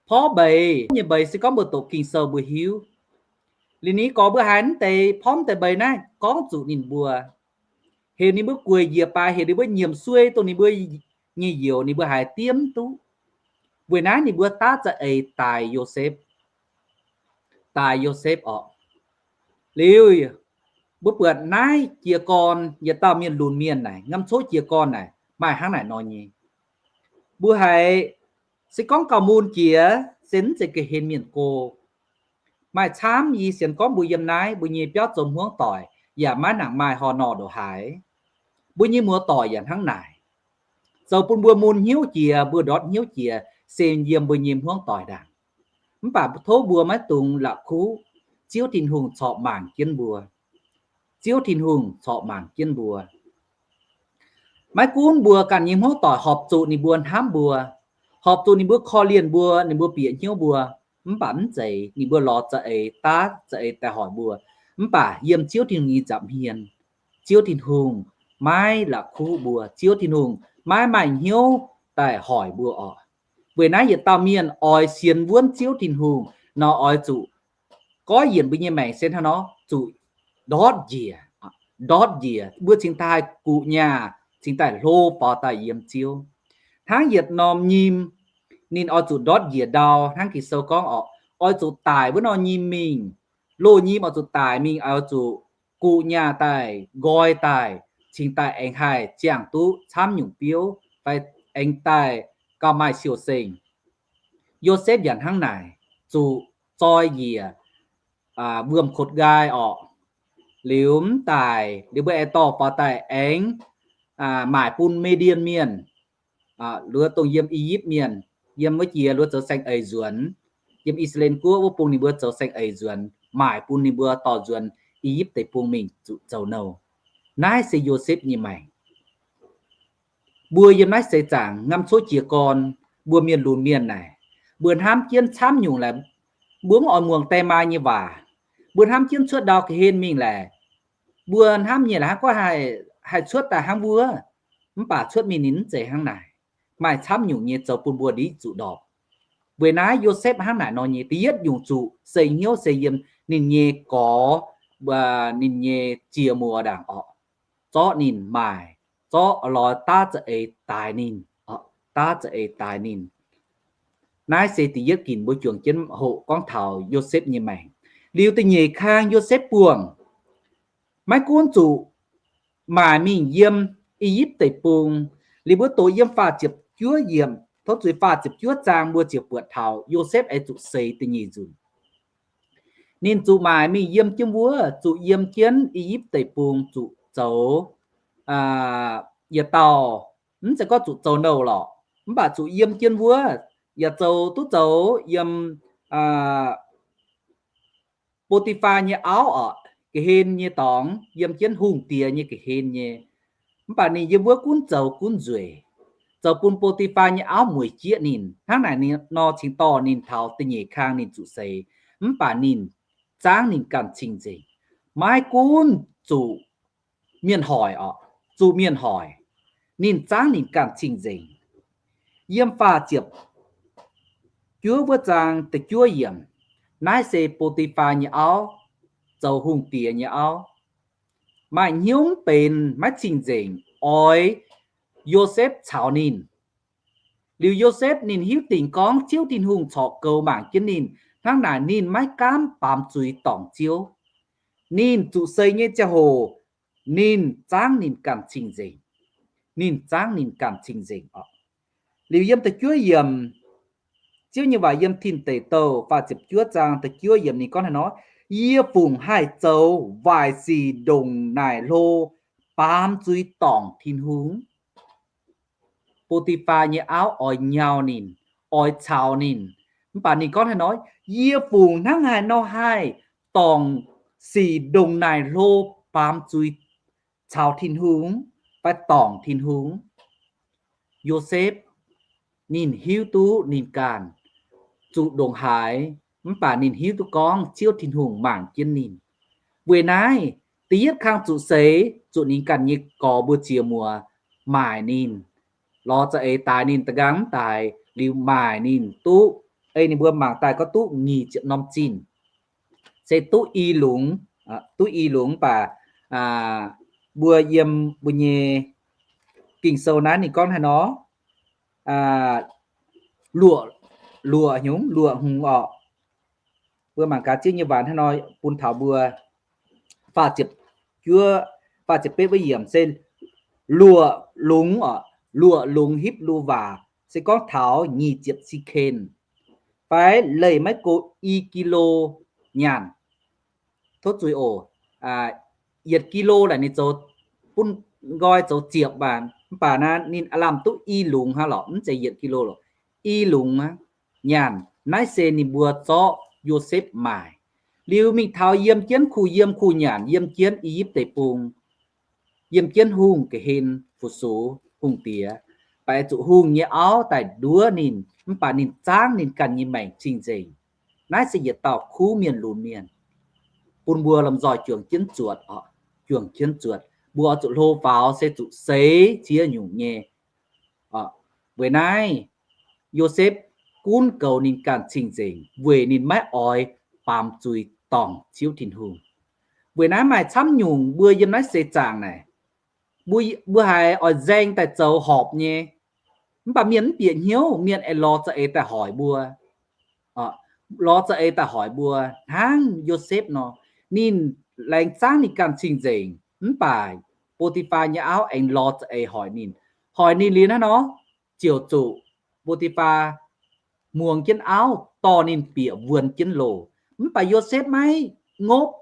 Porv mbeix nyei mbeix se gorngv mbuo doqc Ging-Sou mbuo hiuv. Liuz ninh nyei gorx mbuo haiz mv deix porv mv deix mbeix naaiv gorngv zuqc ninh mbuo, heuc ninh mbuo gueic njiec baaix, heuc ninh mbuo nyiemc suei dongh ninh mbuo nyei youz, ninh mbuo haiz diev mv duqv. Weic naaiv ninh mbuo daav za'eix daaix Yosepv, daaix Yosepv orqc. Liuz mbuo buatc naaiv jiez gorn yietc dauh mienh lunx mienh naaic, ngamv coqv jiez gorn naaic maaih hnangv naaic nor nyei. Mbuo haiz se gorngv gauh mun jiex se mv zeiz ga'hlen mienh go. Maaih camv yie sienx gorngv mbuo yiem naaiv mbuo nyei biauv zoux hmuangv doic yaac maiv nangc maaih horh norh ndongc haaix. Mbuo nyei muoz-doic yaac hnangv naaic. Zoux bun mbuo mun hnyouv jiex, mbuo ndortv hnyouv jiex, se yiem mbuo nyei hmuangv doic ndaangc. Mv baac tov mbuo maiv dungx la'kuqv. Ziouv Tin-Hungh corc mangc jienv mbuo. Ziouv Tin-Hungh corc mangc jienv mbuo. Maiv gunv mbuo ganh nyei hmuangv doic horpc zuqc ninh mbuo hnamv mbuo, horpc zuqc ninh mbuo korv-lienh mbuo, ninh mbuo bieqc hnyouv mbuo, mv baac mv zeiz, ninh mbuo lorz za'eix, daav za'eix daaih hoic mbuo. Mv baac yiem Ziouv Tin-Hungh nyei nza'hmien, Ziouv Tin-Hungh maiv la'kuqv mbuo, Ziouv Tin-Hungh maiv maaih hnyouv daaih hoic mbuo orqc. Weic naaiv yietc dauh mienh oix sienx wuonv Ziouv Tin-Hungh nor, oix zuqc goiv yienc mbuo nyei maengc se hnangv nor, zuqc ndortv njiec, ndortv njiec, mbuo cingx daaih haih guqc nyaah, cingx daaih hlo faaux daaih yiem Ziouv. Hnangv yietc norm nyim, ninh oix zuqc ndortv njiec ndau, hnangv Ging-Sou gorngv orqc, oix zuqc daic wuov norm nyim mingh, loz-nyim oix zuqc daic mingh, oix zuqc buqc nyaah daaih, nqoi daaih, cingx daaih aengx haih ziangh duqv camv nyungc biouv fai aengx daaih gauh maaih siou-sengh. Yosepv yaac hnangv naaic, zuqc zoi njiec wuom-kotv-nqaai orqc. Liuz mv daaih liuz mbuo aengx dorh faaux daaih aengx maaic bun Me^ndien Mienh, luov dongh yiem I^yipv Mienh, yiem wuov jiex luov zoux saeng-eix nzuonx, yiem I^saa^laa^en Guoqv wuov bung ninh mbuo zoux saeng-eix nzuonx, maaic bun ninh mbuo dorh nzuonx I^yipv Deic-Bung mingh zuqc zoux nouh. Naaiv se Yosepv nyei maengc. Mbuo yiem naaiv seix zaangc ngamv cuotv jiez gorn, mbuo mienh lunx mienh naaic, mbuo hnamv jienv camv nyungc laaix, mbuo mv oix muangx die maa nyei waac. Mbuo hnamv jienv cuotv ndau ga'hlen mingh laaix, mbuo hnamv nyei laaix hnangv gorngv haih cuotv daaih hnangv wuov, mv baac cuotv mingh ninh mv zeiz hnangv naaic. Maaih camv nyungc nyei zoux bun mbuo ndiqv zuqc ndorpc. Weic naaiv Yosepv hnangv naaic nor nyei. Da'yietv nyungc zuqc seix hnyouv se yiem ninh nyei gorx, ninh nyei ziex muoz ndaangc orqc, zorqv ninh maaic, zorqv lorz daav za'eix daix ninh, daav za'eix daix ninh. Naaiv se da'yietv ginc mbuo juangc jienv hoqc gorngv taux Yosepv nyei maengc. Liuz da'nyeic kang Yosepv buangh, maiv gunv zuqc maaic mingh yiem I^yipv Deic-Bung, liuz mbuo doqc yiem faah ziepc juov yiemc, tov zuiz faah ziepc juov zaang mbuo ziouc buatc taux Yosepv aengx zuqc seix da'nyeic nzunc. Ninh zuqc maaic mingh yiem jienv wuov, zuqc yiem jienv I^yipv Deic-Bung zuqc zoux yietc dauh, mv zeiz gorngv zuqc zoux nouh lorqc, mv baac zuqc yiem jienv wuov, yaac zoux duqv zoux yiem Bo^ti^faa nyei auv orqc, ga'hlen nyei dorngx, yiem jienv hungh diex nyei ga'hlen nyei. Mv baac ninh yiem wuov gunv zoux gunv nzueic, zoux bun Bo^ti^faa nyei auv mueic jieqv ninh. Hnangv naaic nor cingx dorh ninh taux da'nyeic kang ninh zuqc seix. Mv baac ninh zaangv ninh ganh cing-nzengc. Maiv gunv zuqc mienh hoic orqc, zuqc mienh hoic, ninh zaangv ninh ganh cing-nzengc. Yiem faah ziepc juov wuov zaang da'juov yiemc, naaiv se Bo^ti^faa nyei auv, zoux hungh diex nyei auv, maaih hnyouv mv benx, maiv cing-nzengc, oix Yosepv caux ninh. Liuz Yosepv ninh hiuv dingc gorngv Ziouv Tin-Hungh corc goux mangc jienv ninh, hnangv naaic ninh maiv gaamv baamz zuiz dorngc Ziouv. Ninh zuqc seix nyei ziangh hoc, ninh zaangv ninh ganh cing-nzengc. Ninh zaangv ninh ganh cing-nzengc oc. Liuz yiem da'juov yiemc, Ziouv nyei waac yiem Tin Deic Douh faah ziepc juov zaang da'juov yiemc ninh gorngv haaix nor, Yie fungc haih zoux waaic sic ndongc naaic hlo baamz zuiz dorngc Tin-Hungh? Bo^ti^faa nyei auv oix nyau ninh, oix caux ninh. Mv baac ninh gorngv haaix nor, Yie fungc hnangv haaix nor haih dorngc sic ndongc naaic hlo baamz zuiz caux Tin-Hungh fai dorngc Tin-Hungh? Yosepv ninh hiuv duqv ninh ganh zuqc ndongc haaix, mv baac ninh hiuv duqv gorngv Ziouv Tin-Hungh mangc jienv ninh. Weic naaiv, da'yietv kang zuqc seix zuqc ninh ganh nyei gorx mbuo ziex muoz maaic ninh, lorz za'eix daix ninh da'nqaang mv daaix liuz maaic ninh duqv, ei ninh mbuo mangc daaih gorngv duqv nyic ziepc norm zinh. Se duqv i lungz, duqv i lungz mv baac mbuo yiem mbuo nyei Ging-Sou naaiv ninh gorngv haaix nor, luoqc, luoqc hnyungx, luoqc hngux orqc. Mbuo mangc gaax Ziouv nyei waac hnangv nor bun taux mbuo. Faah ziepc juov, faah ziepc betv wuov yiemc se luoqc lungz orqc, luoqc lungz Hipv^lu waac se gorngv taux nyic ziepc siken, fai leih maiv go i กิโล nyaanh. Tov zuiz oc, yietc กิโล naaic ninh zoux bun nqoi zoux ziepc maah, mv baac naaiv ninh aav lamh duqv i lungz hnangv lorqc, mv zeiz yietc กิโล lorqc, i lungz aqv. Nyaanh naaiv se ninh mbuo zorqv Yosepv maaic, liuz mingh taux yiem jienv kuh yiem kuh nyanc, yiem jienv I^yipv Deic-Bung, yiem jienv hungh ga'hlen fu-sux hungh diex, baac zuqc hungh nyei auv daaih nduov ninh, mv baac ninh zaangv ninh ganh nyei maengc cing-nzengc. Naaiv se yietc dauh kuv mienh lunx mienh, bun mbuo lomh nzoih juangc jienv zuotc oc, juangc jienv zuotc. Mbuo oix zuqc hlo faaux se zuqc seix ziex nyungc nyei. Weic naaiv, Yosepv gunv goux ninh ganh cing-nzengc weic ninh maiv oix baamz zuiz dorngc Ziouv Tin-Hungh. Weic naaiv maaih camv nyungc mbuo yiem naaiv seix zaangc naaic, mbuo, mbuo haiz oix nzaeng daaih zoux horpc nyei, mv baac mienh mv bieqc hnyouv, mienh aengx lorz za'eix daaih hoic mbuo. Lorz za'eix daaih hoic mbuo hnangv Yosepv nor, ninh laengz zangv ninh ganh cing-nzengc. Mv baac Bo^ti^faa nyei auv aengx lorz za'eix hoic ninh. Hoic ninh liuz naaiv nor, ziouc zuqc Bo^ti^faa muangx jienv auv dorh ninh bieqc wuonx jienv loh. Mv baac Yosepv maiv ngopv,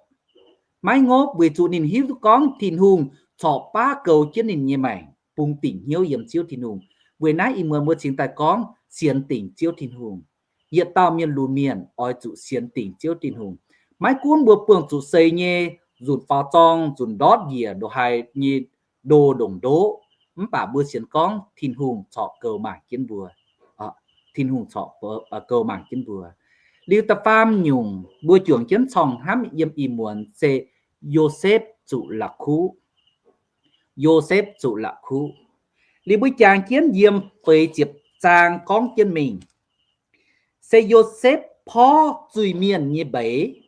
maiv ngopv weic zuqc ninh hiuv duqv gorngv Tin-Hungh corc baav goux jienv ninh nyei maengc, bungx dingc hnyouv yiem Ziouv Tin-Hungh. Weic naaiv ih muonz mbuo cingx daaih gorngv sienx dingc Ziouv Tin-Hungh. Yietc dauh mienh lunx mienh oix zuqc sienx dingc Ziouv Tin-Hungh. Maiv gunv mbuo buangh zuqc seix nyei nzunc faaux zorng, nzunc ndortv njiec, ndongc haaix nyei ndo ndongc ndoqv, mv baac mbuo sienx gorngv Tin-Hungh corc goux mangc jienv mbuo. Tin-Hungh corc goux mangc jienv mbuo. Liuz da'faam nyungc mbuo juangc jienv corng hnamv yiem ih muonz se Yosepv zuqc la'kuqv. Yosepv zuqc la'kuqv. Liuz mbuo jangx jienv yiem feix ziepc zaang gorngv jienv mingh, se Yosepv porv zuiz-mienh nyei mbeix.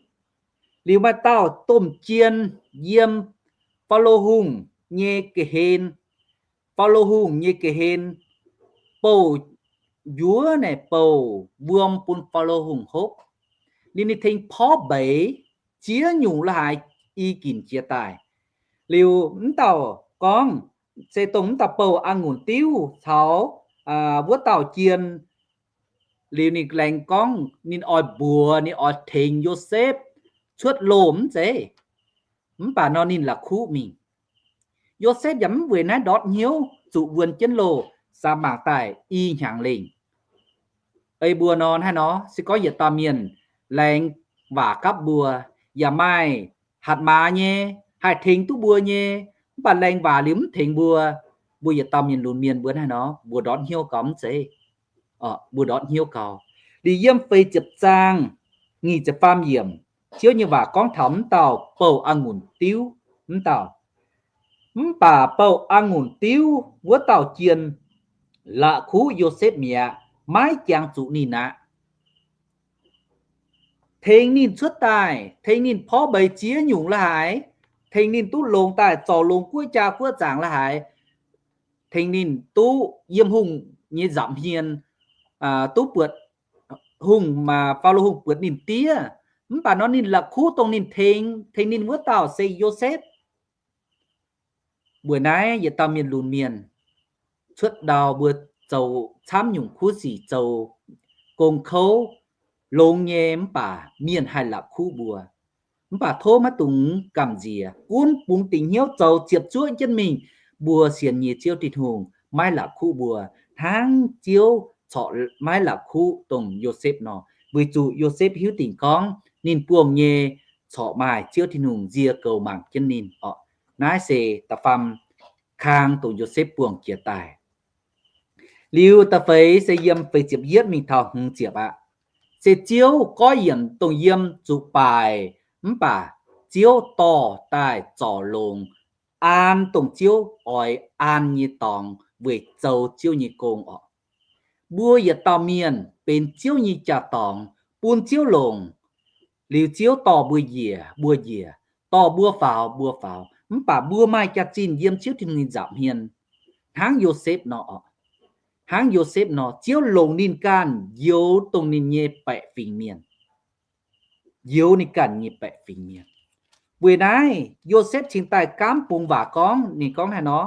Liuz maaih dauh domh jien yiem Faalo Hungh nyei ga'hlen, Faalo Hungh nyei ga'hlen bouh njuov naaic bouh wuom bun Faalo Hungh hopv. Liuz ninh tengx porv mbeix ziex nyungc la'haaix i ginc jiez daaih. Liuz mv dauh gorngv, se dongh mv dauh bouh a'ngunc diuv caux wuov dauh jien. Liuz ninh laengz gorngv ninh oix mbuox, ninh oix tengx Yosepv cuotv loh mv zeiz. Mv baac nor ninh la'kuqv mingh. Yosepv yaac mv weic naaiv ndortv hnyouv, zuqc wuonx jienv loh, sa mangc daaih i hnyangx lengh. Ei mbuo nor, hnangv nor se gorngv yietc dauh mienh laengz waac gapv mbuo, yaac maaih hatc maaz nyei, haih tengx duqv mbuo nyei, mv baac laengz waac liuz mv tengx mbuo, mbuo yietc dauh mienh lunx mienh mbuo hnangv nor, mbuo ndortv hnyouv gau mv zeiz? Mbuo ndortv hnyouv gau. Liuz yiem feix ziepc zaang nyic ziepc faam yiemc, Ziouv nyei waac gorngv taux mv dauh bouh a'ngunc diuv mv dauh. Mv baac bouh a'ngunc diuv wuov dauh jien la'kuqv Yosepv mi'aqv, maiv jangx zuqc ninh aqv. Tengx ninh cuotv daaih, tengx ninh porv mbeix ziex nyungc la'haaix, tengx ninh duqv longx daaih zorc longx guoqv jaa guoqv zaangc la'haaix, tengx ninh duqv yiem hungh nyei nza'hmien, duqv buatc hungh, Faalo Hungh buatc ninh diev. Mv baac nor ninh la'kuqv dongh ninh tengx, tengx ninh wuov dauh se Yosepv. Weic naaiv yietc dauh mienh lunx mienh, cuotv ndau mbuo zoux camv nyungc kuv sic, zoux gong kouv longx nyei, mv baac mienh haih la'kuqv mbuo. Mv baac tov maiv dungx gamh nziex, gunv bungx dingc hnyouv zoux ziepc zuoqv jienv mingh, mbuo sienx nyei Ziouv Tin-Hungh maiv la'kuqv mbuo, hnangv Ziouv corc maiv la'kuqv dongh Yosepv nor. Weic zuqc Yosepv hiuv dingc gorngv ninh buangh nyei corc maaih Ziouv Tin-Hungh nzie goux mangc jienv ninh oc. Naaiv se da'faam kang dongh Yosepv buangh jiex daaih. Liuz da'feix se yiem feix ziepc yietv mingh taux hmz ziepc aqv. Se Ziouv goiv yienc dongh yiem zuqc baaic, mv baac Ziouv dorh daaih zorc longx, an dongh Ziouv oix an nyei dorngx weic zoux Ziouv nyei gong oc. Mbuo yietc dauh mienh benx Ziouv nyei jaa-dorngx, bun Ziouv longc. Liuz Ziouv dorh mbuo njiec, mbuo njiec, dorh mbuo faaux, mbuo faaux. Mv baac mbuo maaih jaax-zinh yiem Ziouv Tin-Hungh nyei nza'hmien, hnangv Yosepv nor oc. Hnangv Yosepv nor, Ziouv longc ninh ganh njoux dongh ninh nyei baeqc fingx mienh. Njoux ninh ganh nyei baeqc fingx mienh. Weic naaiv Yosepv cingx daaih gaamv bungx waac gorngv, ninh gorngv haaix nor,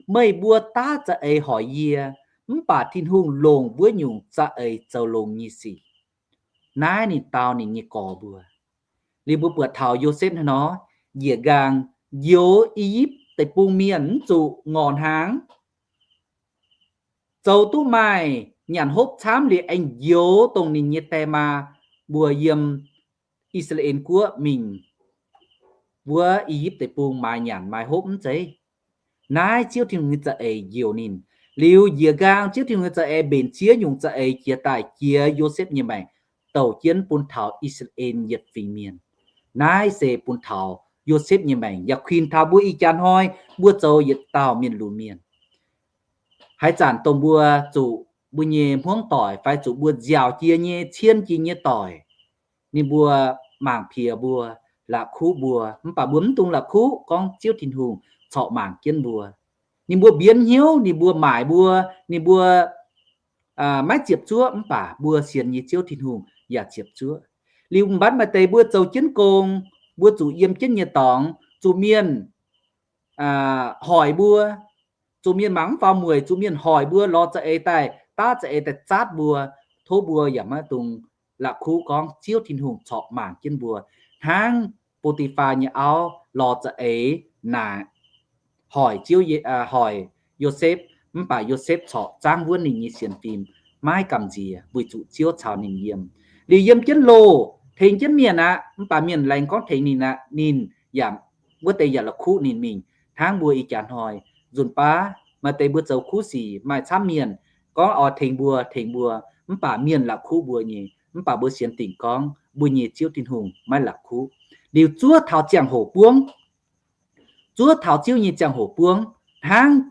meih mbuo daav za'eix hoic yie, mv baac Tin-Hungh longc wuov nyungc za'eix zoux longx nyei sic. Naaiv ninh dau ninh nyei gorx mbuo. Liuz mbuo buatc taux Yosepv haaix nor, njiec nqaang njoux I^yipv Deic-Bung mienh mv zuqc ngorc hnaangx, zoux duqv maaih nyanc hopv camv liuz aengx njoux dongh ninh nyei die maa mbuo yiem I^saa^laa^en Guoqv mingh wuov I^yipv Deic-Bung maaiz nyanc maaiz hopv mv zeiz. Naaiv Ziouv Tin-Hungh nyei za'eix njoux ninh. Liuz njiec nqaang Ziouv Tin-Hungh nyei za'eix mbenc ziex nyungc za'eix jiex daaih jiex Yosepv nyei maengc, douc jienv bun taux I^saa^laa^en yietc fingx mienh. Naaiv se bun taux Yosepv nyei maengc yaac kuinx taux mbuo ih jaax hnoi mbuo zoux yietc dauh mienh lunx mienh. Haaix zanc dongh mbuo zuqc mbuo nyei hmuangv doic fai zuqc mbuo nziaauc jiex nyei, cien jiex nyei doic, ninh mbuo mangc piex mbuo, la'kuqv mbuo, mv baac mbuo mv dungx la'kuqv gorngv Ziouv Tin-Hungh corc mangc jienv mbuo. Ninh mbuo mbienv hnyouv, ninh mbuo maaic mbuo, ninh mbuo maiv ziepc zuoqv, mv baac mbuo sienx nyei Ziouv Tin-Hungh yaac ziepc zuoqv. Liuz mbatv maaih deix mbuo zoux jienv gong, mbuo zuqc yiem jienv nyei dorngx, zuqc mienh hoic mbuo, zuqc mienh mangc mv faaux mueic, zuqc mienh hoic mbuo, lorz za'eix daaih, daav za'eix daaih zaatv mbuo, tov mbuo yaac maiv dungx la'kuqv gorngv Ziouv Tin-Hungh corc mangc jienv mbuo. Hnangv Bo^ti^faa nyei auv lorz za'eix naaic hoic Ziouv, hoic Yosepv, mv baac Yosepv corc zaangv wuonv ninh nyei sienx fim, maiv gamh nziex weic zuqc Ziouv caux ninh yiem. Liuz yiem jienv loh, tengx jienv mienh aqv, mv baac mienh laengz gorngv tengx ninh aqv, ninh yaac, wuov deix yaac la'kuqv ninh mingh. Hnangv mbuo ih jaax hnoi nzunc baav maaih deix mbuo zoux kuv sic maaih camv mienh gorngv oix tengx mbuo, tengx mbuo, mv baac mienh la'kuqv mbuo nyei. Mv baac mbuo sienx dingc gorngv mbuo nyei Ziouv Tin-Hungh maiv la'kuqv. Liuz zuov taux ziangh hoc buangv, zuov taux Ziouv nyei ziangh hoc buangv, hnangv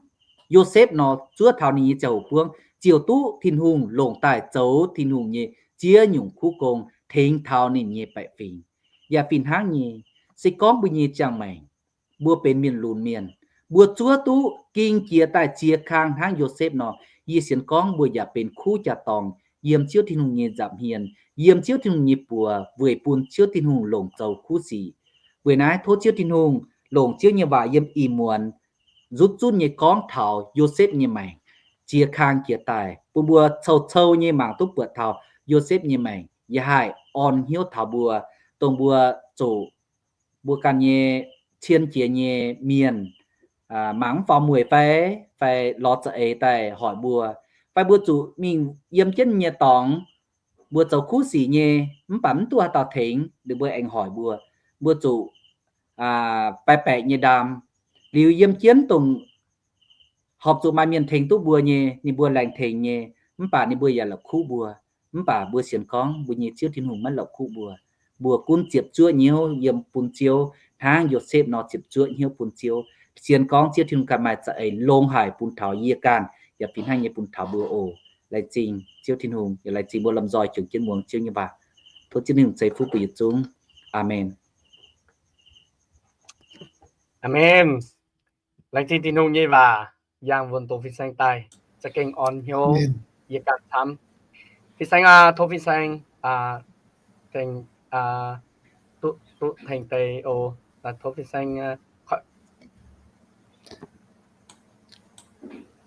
Yosepv nor, zuov taux ninh nyei ziangh hoc buangv ziouc duqv Tin-Hungh longc daaih zoux Tin-Hungh nyei ziex nyungc kuv gong tengx taux ninh nyei baeqc fingx. Yaac fih hnangv nyei, se gorngv mbuo nyei ziangh maengc, mbuo benx mienh lunx mienh, mbuo zuov duqv ging jiex daaih ziex kang hnangv Yosepv nor, yie sienx gorngv mbuo yaac benx kuv jaa-dorngh yiem Ziouv Tin-Hungh nyei nza'hmien, yiem Ziouv Tin-Hungh nyei buoz weic bun Ziouv Tin-Hungh longc zoux kuv sic. Weic naaiv tov Ziouv Tin-Hungh longc Ziouv nyei waac yiem ih muonz nzutv zunv nyei gorngv taux Yosepv nyei maengc ziex kang jiex daaih, bun mbuo cou-cou nyei mangc duqv buatc taux Yosepv nyei maengc. Yaac haih orn hnyouv taux mbuo, dongh mbuo zuqc mbuo ganh nyei cien jiex nyei mienh mangc mv faaux mueic fai, fai lorz za'eix daaih hoic mbuo, fai mbuo zuqc mingh yiem jienv nyei dorngx, mbuo zoux kuv sic nyei, mv baac mv duqv haaix dauh tengx, ninh mbuo aengx hoic mbuo, mbuo zuqc baeqc baeqc nyei ndaam. Liuz yiem jienv dongh horpc zuqc maaih mienh tengx duqv mbuo nyei, ninh mbuo laengz tengx nyei, mv baac ninh mbuo yaac la'kuqv mbuo. Mv baac mbuo sienx gorngv mbuo nyei Ziouv Tin-Hungh maiv la'kuqv mbuo. Mbuo gunv ziepc zuoqv hnyouv yiem bun Ziouv, hnangv Yosepv nor ziepc zuoqv hnyouv bun Ziouv. Sienx gorngv Ziouv Tin-Hungh ganh maaih za'eix longx haic bun taux yie ganh, yaac fih hnangv nyei bun taux mbuo oc. Laengz zingh Ziouv Tin-Hungh, yaac laengz zingh mbuo lomh nzoih jomc jienv muangx Ziouv nyei waac. Tov Ziouv Tin-Hungh ceix fuqv bun yietc zungv. Aamen. Aamen. Laengz zingh Tin-Hungh nyei waac, yangh wuonx doqc fin-saeng daaih, za'gengh orn hnyouv yie ganh camv. Fin-saeng aac, tov fin-saeng tengx duqv, duqv tengx deix oc. Tov fin-saeng.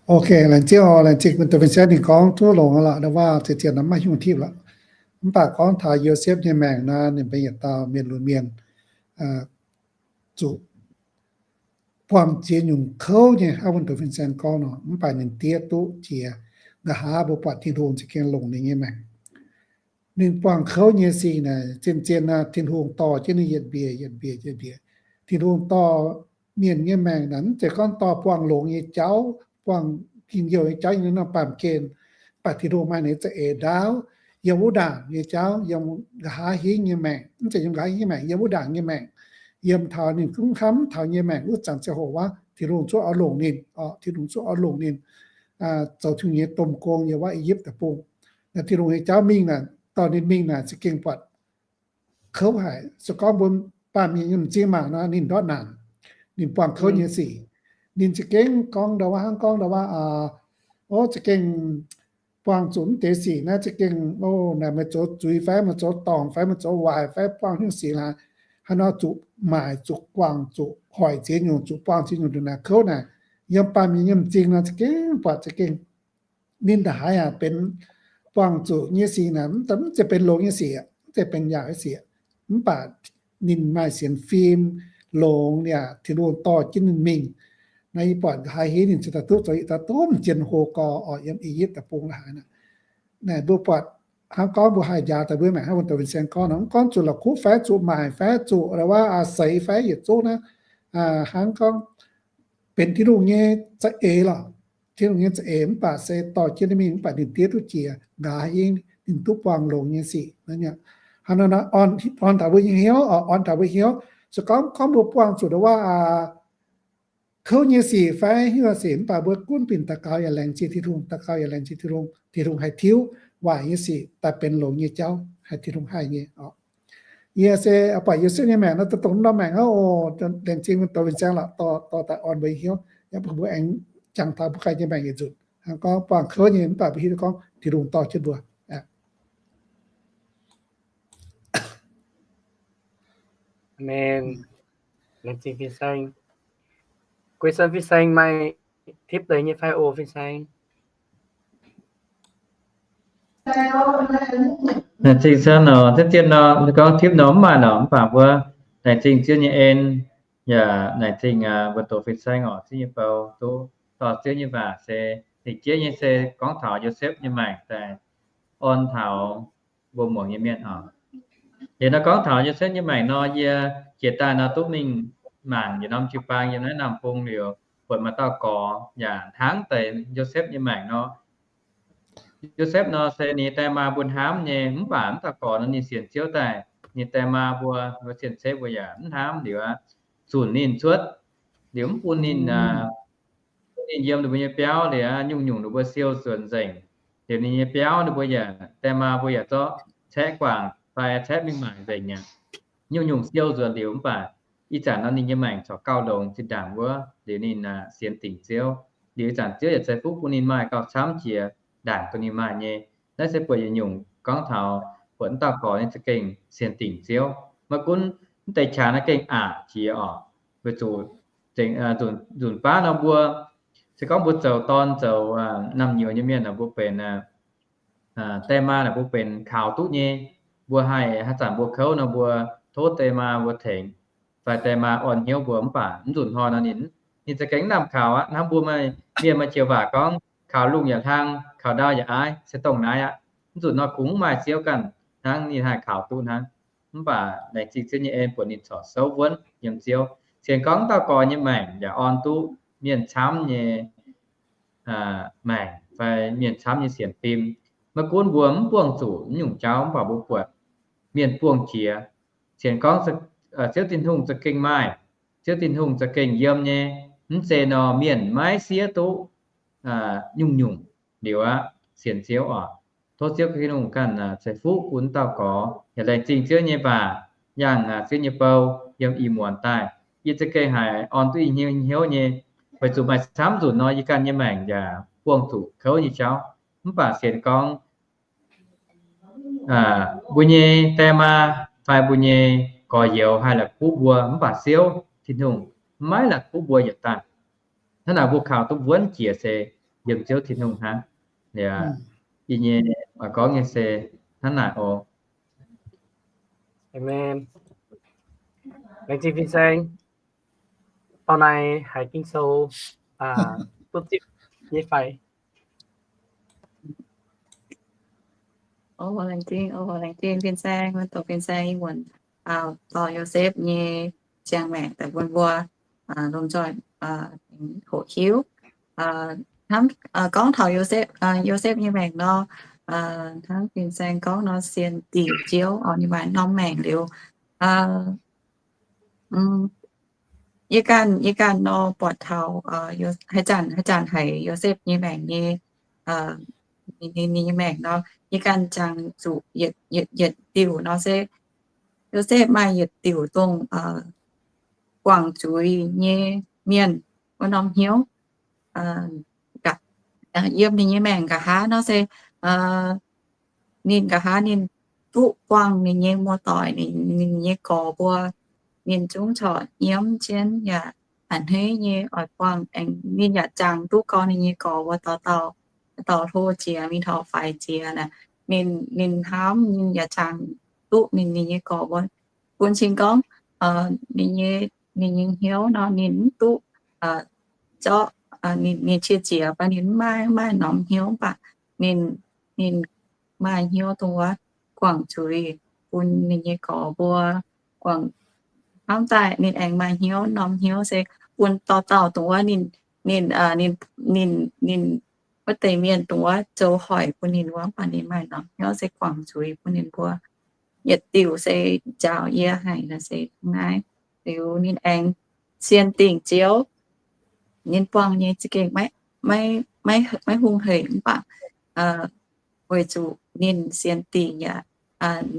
Ok, laengz zingh, laengz zingh doqc fin-saeng ninh gorngv duqv longx lorqc, ndau waac ziec-ziec nor maiv hiuv tipv lorqc. Mv baac gorngv taux Yosepv nyei maengc nor, ninh benx yietc dauh mienh lunx mienh, zuqc buangh ziex nyungc kouv nyei, hnangv wuov doqc fin-saeng gorngv nor, mv baac ninh diev duqv jiex. Nqa'haav mbuo buatc Tin-Hungh za'gengh longc ninh nyei maengc. Ninh buangh kouv nyei sic naaic, zien-zien naaic Tin-Hungh dorh jienv ninh yietc mbiec, yietc mbiec, yietc mbiec. Tin-Hungh dorh mienh nyei maengc naaic, mv zeiz gorngv dorh buangh longx nyei jauv, buangh njien-youh nyei jauv yiem norm baamh gen. Mv baac Tin-Hungh maaih ninh za'eix ndaauv yiem wuov ndaangc nyei jauv, yiem nqa'haav hingv nyei maengc, mv zeiz yiem nqa'haav hingv nyei maengc, yiem wuov ndaangc nyei maengc, yiem taux ninh gunv hnamv taux nyei maengc wuov zanc ziangh hoc wuov, Tin-Hungh zuqc oix longc ninh, Tin-Hungh zuqc oix longc ninh zoux Tin-Hungh nyei domh gong yiem wuov I^yipv Deic-Bung. Naaiv Tin-Hungh nyei jauv mingh naaic, dorh ninh mingh naaic za'gengh buatc kouv haic. Se gorngv mbuo baamh mienh nyei m'zing mangc nor, ninh ndortv naanc, ninh buangh kouv nyei sic. Ninh za'gengh gorngv ndau wuov hnangv gorngv ndau wuov, o, za'gengh buangh zuqc mv deix sic naaiv za'gengh, o, naaic meih zoux zuiz fai meih zoux dorngc fai meih zoux waaic fai buangh hnyouv sic laaix, haaix nor zuqc maaic zuqc guangc zuqc hoic ziex nyungc zuqc buangh ziex nyungc ndongc naaic kouv naaic, yiem baamh mienh nyei m'zing nor za'gengh buatc za'gengh ninh ndongc haaix yaac benx buangh zuqc nyei sic naaic, mv zeiz benx longx nyei sic, mv zeiz benx yaauc nyei sic. Mv baac ninh maaih sienx fim longx yaac Tin-Hungh dorh jienv ninh mingh. Naaiv yie buatc nqa'haav hingv ninh ziouc daaih duqv zoux yietc dauh domh zien hlo gorx oc yiem I^yipv Deic-Bung la'haaix naaic. Naaic mbuo buatc hnangv gorngv mbuo haih njaaux daaih mbuo maengc hnangv wuov doqc fin-saeng gorngv nor, mv gorngv zuqc la'kuqv fai zuqc maaic fai zuqc ndau wuov seix fai yietc zungv naaiv, hnangv gorngv benx Tin-Hungh nyei za'eix lorqc. Tin-Hungh nyei za'eix mv baac se dorh jienv ninh mingh mv baac ninh diev duqv jiex nqa'haav hingv ninh duqv buangh longx nyei sic. Hnangv naaic orn taux mbuo nyei hnyouv, orn taux mbuo hnyouv. Se gorngv gorngv mbuo buangh zuqc ndau wuov kouv nyei sic fai hnyouv sic mv baac mbuo gunv binc daux gaux yaac laengz zingh Tin-Hungh, daux gaux yaac laengz zingh Tin-Hungh, Tin-Hungh haih tiuv waaic nyei sic daaih benx longx nyei jauv, haih Tin-Hungh haih nyei oc. Yie se buatc Yosepv nyei maengc nor, dongh norm maengc hnangv oc, laengz zingh doqc fin-saeng lorqc, dorh daaih orn mbuo nyei hnyouv, yaac bun mbuo aengx jangx taux mbuo ganh nyei maengc yietc nzunc. Hnangv gorngv buangh kouv nyei mv baac mbuo hiuv duqv gorngv Tin-Hungh dorh jienv mbuo. Amen. Laengz zingh fin-saeng. Guei son fin-saeng maaih tipv deix nyei fai oc fin-saeng? Laengz zingh son oc. Zien nor, gorngv tipv nor mv maaih nor, mv baac mbuo laengz zingh Ziouv nyei en, yaac laengz zingh mbuo doqc fin-saeng oc, Ziouv nyei bou duqv dorh Ziouv nyei waac se lingc jeiv nyei se gorngv taux Yosepv nyei maengc daaih orn taux mbuo muangx nyei mienh oc. Liuz nor gorngv taux Yosepv nyei maengc nor, yie jiex daaih nor duqv mingh mangc yietc norm jiu-baang yiem naaiv Namh Bung liuz, buatc maaih dauh gorx yaac hnangv deix Yosepv nyei maengc nor. Yosepv nor se ninh die maa mbuo hnamv nyei, mv baac mv dauh gorx nor ninh sienx Ziouv daaih, ninh die maa mbuo, mbuo cien-ceqv mbuo yaac mv hnamv liuz aqv, zunc ninh cuotv liuz mv bun ninh, ninh yiem ninh mbuo nyei biauv liuz aqv, nyungc-nyungc ninh mbuo siou nzuonx nzengc. Liuz ninh nyei biauv ninh mbuo yaac, die maa mbuo yaac zorqv caeqv guangc fai caeqv mingh maaic nzengc aqv. Nyungc-nyungc siou nzuonx liuz mv baac ih zanc nor ninh nyei maengc corc gauh longx zinh ndaangc wuov. Liuz ninh sienx dingc Ziouv, liuz ih zanc Ziouv yaac ceix fuqv bun ninh maaih gauh camv jiex ndaangc duqv ninh maaih nyei. Naaiv se buatc yietc nyungc gorngv taux buatc mv dauh gorx ninh za'gengh sienx dingc Ziouv. Maiv gunv mv deix qangx naaiv gengh aqc jiex oc. Weic zuqc nzunc baav nor mbuo se gorngv mbuo zoux dorn zoux naamh nyouz nyei mienh nor mbuo benx die maa naaic mbuo benx kaux duqv nyei. Mbuo haih, haaix zanc mbuo kouv nor mbuo tov die maa mbuo tengx, fai die maa orn hnyouv mbuo. Mv baac mv nzunc hnoi nor ninh, ninh za'gengh mv lamh kaux aqv. Hnangv mbuo maaih mienh maaih joux waac gorngv, kaux lungh yaac hlang, kaux ndau yaac aiv, se dongh naaiv aqv. Mv nzunc hnoi kungx mv maaih Ziouv ganh hnangv ninh haih kaux duqv hnangv. Mv baac laengz zingh Ziouv nyei en buatc ninh corc souv wuonv yiem Ziouv. Sienx gorngv dauh gorx nyei maengc yaac orn duqv mienh camv nyei maengc fai mienh camv nyei sienx fim. Maiv gunv mbuo mv buangh zuqc mv nyungc jauv, mv baac mbuo buatc mienh buangh jiex. Sienx gorngv Ziouv Tin-Hungh za'gengh maaih, Ziouv Tin-Hungh za'gengh yiem nyei. Mv zeiz nor mienh maiv siev duqv nyungc-nyungc. Liuz aqv, sienx Ziouv oc. Tov Ziouv Tin-Hungh ganh ceix fuqv bun dauh gorx yaac laengz zingh Ziouv nyei waac, yangh Ziouv nyei bou yiem ih muonz daaih. Yie za'gengh haiz orn duqv ih hnyouv nyei, weic zuqc maaih camv nzunc nor yie ganh nyei maengc yaac buangh zuqc kouv nyei jauv. Mv baac sienx gorngv mbuo nyei die maa fai mbuo nyei gorx-youz haih la'kuqv mbuo, mv baac Ziouv Tin-Hungh maiv la'kuqv mbuo yietc dauh. Hnangv naaic mbuo kaux duqv wuonv jiex se yiem Ziouv Tin-Hungh hnangv. Yie nyei oix gorngv nyei se hnangv naaic oc. Amen. Laengz zingh fin-saeng. Dorh naaiv haiz Ging-Sou duqv zipv nyei fai? Laengz zingh, laengz zingh fin-saeng, maiv dungx fin-saeng ih muonz dorh Yosepv nyei ziangh maengc daaih bun mbuo lomh nzoih hoqc hiuv. Hnangv gorngv taux Yosepv, Yosepv nyei maengc nor, hnangv fin-saeng gorngv nor, sienx dingc Ziouv, ninh maaih norm maengc liuz, yie ganh, yie ganh nor buatc taux haaix zanc, haaix zanc haiz Yosepv nyei maengc nyei, ninh nyei maengc nor, yie ganh jangx zuqc yietc, yietc diuc nor se Yosepv maaih yietc diuc dongh guangc zuiz nyei mienh wuov norm hnyouv. Yiem ninh nyei maengc nqa'haav nor se ninh nqa'haav ninh duqv buangh ninh nyei muoz-doic, ninh nyei gorx mbuo, ninh zungv corc nyiemv jienv yaac a'hneiv nyei oix buangh aengx. Ninh yaac jangx duqv gorngv ninh nyei gorx mbuo dauh dauh, dauh hlo jiex mingh taux faix jiex naaic, ninh, ninh hnamv ninh yaac jangx duqv ninh, ninh nyei gorx mbuo. Bun cing gorngv ninh nyei, ninh nyei hnyouv nor ninh mv duqv zorqv, ninh, ninh qiex jiez fai ninh mv maaih, maaih norm hnyouv mv baac ninh, ninh maaih hnyouv dongh wuov guangc zuiz bun ninh nyei gorx mbuo. Guangc hnamv daaih ninh aengx maaih hnyouv, norm hnyouv se bun dauh dauh dongh wuov ninh, ninh, ninh, ninh wuov deix mienh dongh wuov zoux hoic bun ninh wuov, mv baac ninh maaih norm hnyouv se guangc zuiz bun ninh mbuo. Yietc diuc se njaaux yie haic nor se naaiv. Liuz ninh aengx sienx dingc Ziouv, ninh buangh nyei za'gengh maiv, maiv, maiv hungh hec mv baac weic zuqc ninh sienx dingc yaac,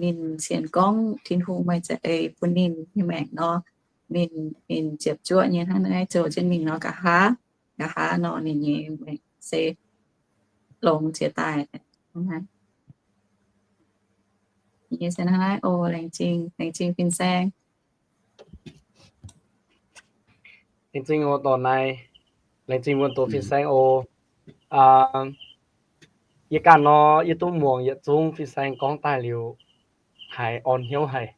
ninh sienx gorngv Tin-Hungh maaih za'eix bun ninh nyei maengc nor, ninh, ninh ziepc zuoqv nyei hnangv naaiv zoux jienv mingh nor nqa'haav, nqa'haav nor ninh nyei maengc se longx jiex daaih. Nyei se hnangv naaiv oc. Laengz zingh, laengz zingh fin-saeng. Laengz zingh oc dorh naaiv. Laengz zingh wuonh doz fin-saeng oc. Yie ganh nor, yie duqv muangx yietc zungv fin-saeng gorngv daaih liuz, haiz orn hnyouv haic.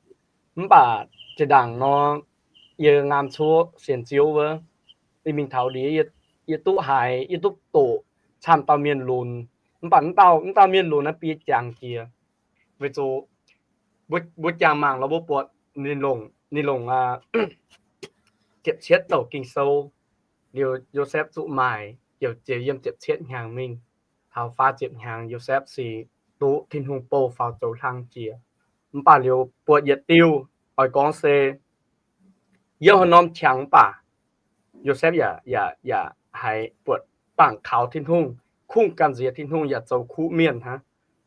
Mv baac zinh ndaangc nor, yie ngaam cuotv sienx Ziouv wuov, yie mingh taux ndiev, yie duqv haiz, yie duqv doqc camv dauh mienh lunx. Mv baac mv dauh, mv dauh mienh lunx naaiv biei jangx jiex. Weic zuqc mbuo jangx mangc lorz mbuo buatc ninh longc, ninh longc ziepc cietv douc Ging-Sou, liuz Yosepv zuqc maaic, ziouc jiex yiem ziepc cietv hnyangx mingh. Taux faah ziepc hnyangx Yosepv sic duqv Tin-Hungh bouh faaux zoux hlang jiex. Mv baac liuz buatc yietc diuh, oix gorngv se yiem haaix norm qangx mv baac Yosepv yaac, yaac, yaac haiz buatc bangc kaux Tin-Hungh, kungx gamh nziex Tin-Hungh yaac zoux kuv mienh hnangv.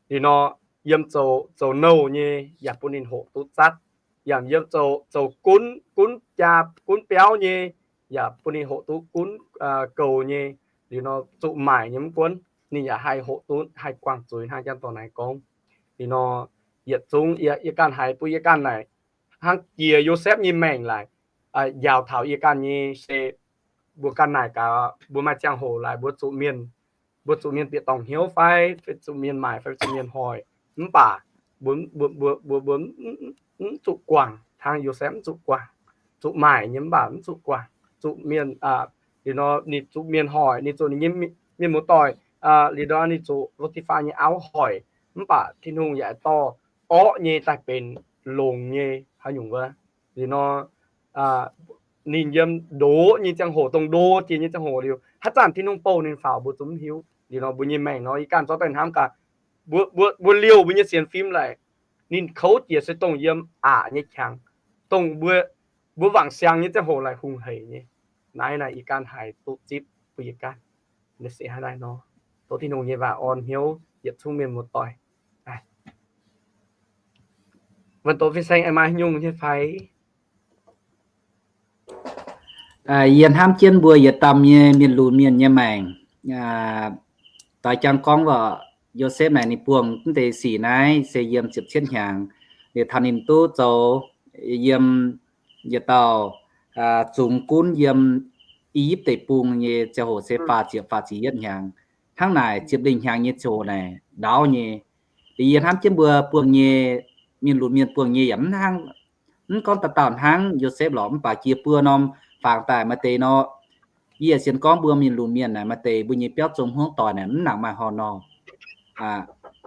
Liuz nor, yiem zoux, zoux nouh nyei yaac bun ninh hoqc duqv zatv, yaac yiem zoux, zoux gunv, gunv jaa, gunv biauv nyei yaac bun ninh hoqc duqv gunv goux nyei. Liuz nor, zuqc maaic nyei mv gunv, ninh yaac haih hoqc duqv haih guangc zuiz hnangv janx dorh naaiv gorngv. Liuz nor, yietc zungv yie ganh haiz bun yie ganh naaic hnangv jiex Yosepv nyei maengc laaix, njaaux taux yie ganh nyei se mbuo ganh naaic gaax, mbuo maaih ziangh hoc laaix mbuo zuqc mienh, mbuo zuqc mienh bieqc dorngc hnyouv fai, fai zuqc mienh maaic fai zuqc mienh hoic, mv baac mbuo, mbuo, mbuo, mbuo mv zuqc guangc hnangv Yosepv mv zuqc guangc. Zuqc maaic nyei mv baac mv zuqc guangc. Zuqc mienh, liuz nor ninh zuqc mienh hoic, ninh zuqc ninh nyei mienh muoz-doic, liuz nor ninh zuqc Lo^ti^faa nyei auv hoic, mv baac Tin-Hungh yaac dorh orqv nyei daaih benx longx nyei haaix nyungc wuov. Liuz nor, ninh yiem ndoqv nyei ziangh hoc, dongh ndo jiex nyei ziangh hoc liuz, haaix zanc Tin-Hungh bouh ninh faaux mbuo zungv mv hiuv. Liuz nor mbuo nyei maengc nor, yie ganh zorqv daaih hnamv gaax, mbuo, mbuo liouh mbuo nyei sienx fim laaix, ninh kouv jiex se dongh yiem aqc nyei qangx, dongh mbuo, mbuo wangc siang nyei ziangh hoc laaix hungh heic nyei. Naaiv naaic yie ganh haiz duqv zipv bun yie ganh. Naaiv se hnangv naaiv nor, tov Tin-Hungh nyei waac orn hnyouv yietc zungv mienh muoz-doic. Wuonh doz fin-saeng aengx maaih nyungc nyei fai? Yie hnamv jienv mbuo yietc damh nyei mienh lunx mienh nyei maengc, doix jangx gorngv waac, Yosepv naaic ninh buangh mv deix sic naaiv se yiem ziepc cietv hnyangx, liuz taux ninh duqv zoux yiem yietc dauh zungx gunv yiem I^yipv Deic-Bung nyei ziangh hoc se faah ziepc, faah ziepc yietv hnyangx. Hnangv naaic ziepc lengh hnyangx nyei ziangh hoc naaic ndaauv nyei. Liuz yie hnamv jienv mbuo buangh nyei, mienh lunx mienh buangh nyei yaac mv hnangv, mv gorngv dauh dauh hnangv Yosepv lorqc, mv baac jiex buo norm fangx daaih maaih deix nor, yie sienx gorngv mbuo mienh lunx mienh naaic maaih deix mbuo nyei biauv zong hmuangv doic naaic mv nangc maaih horh nor.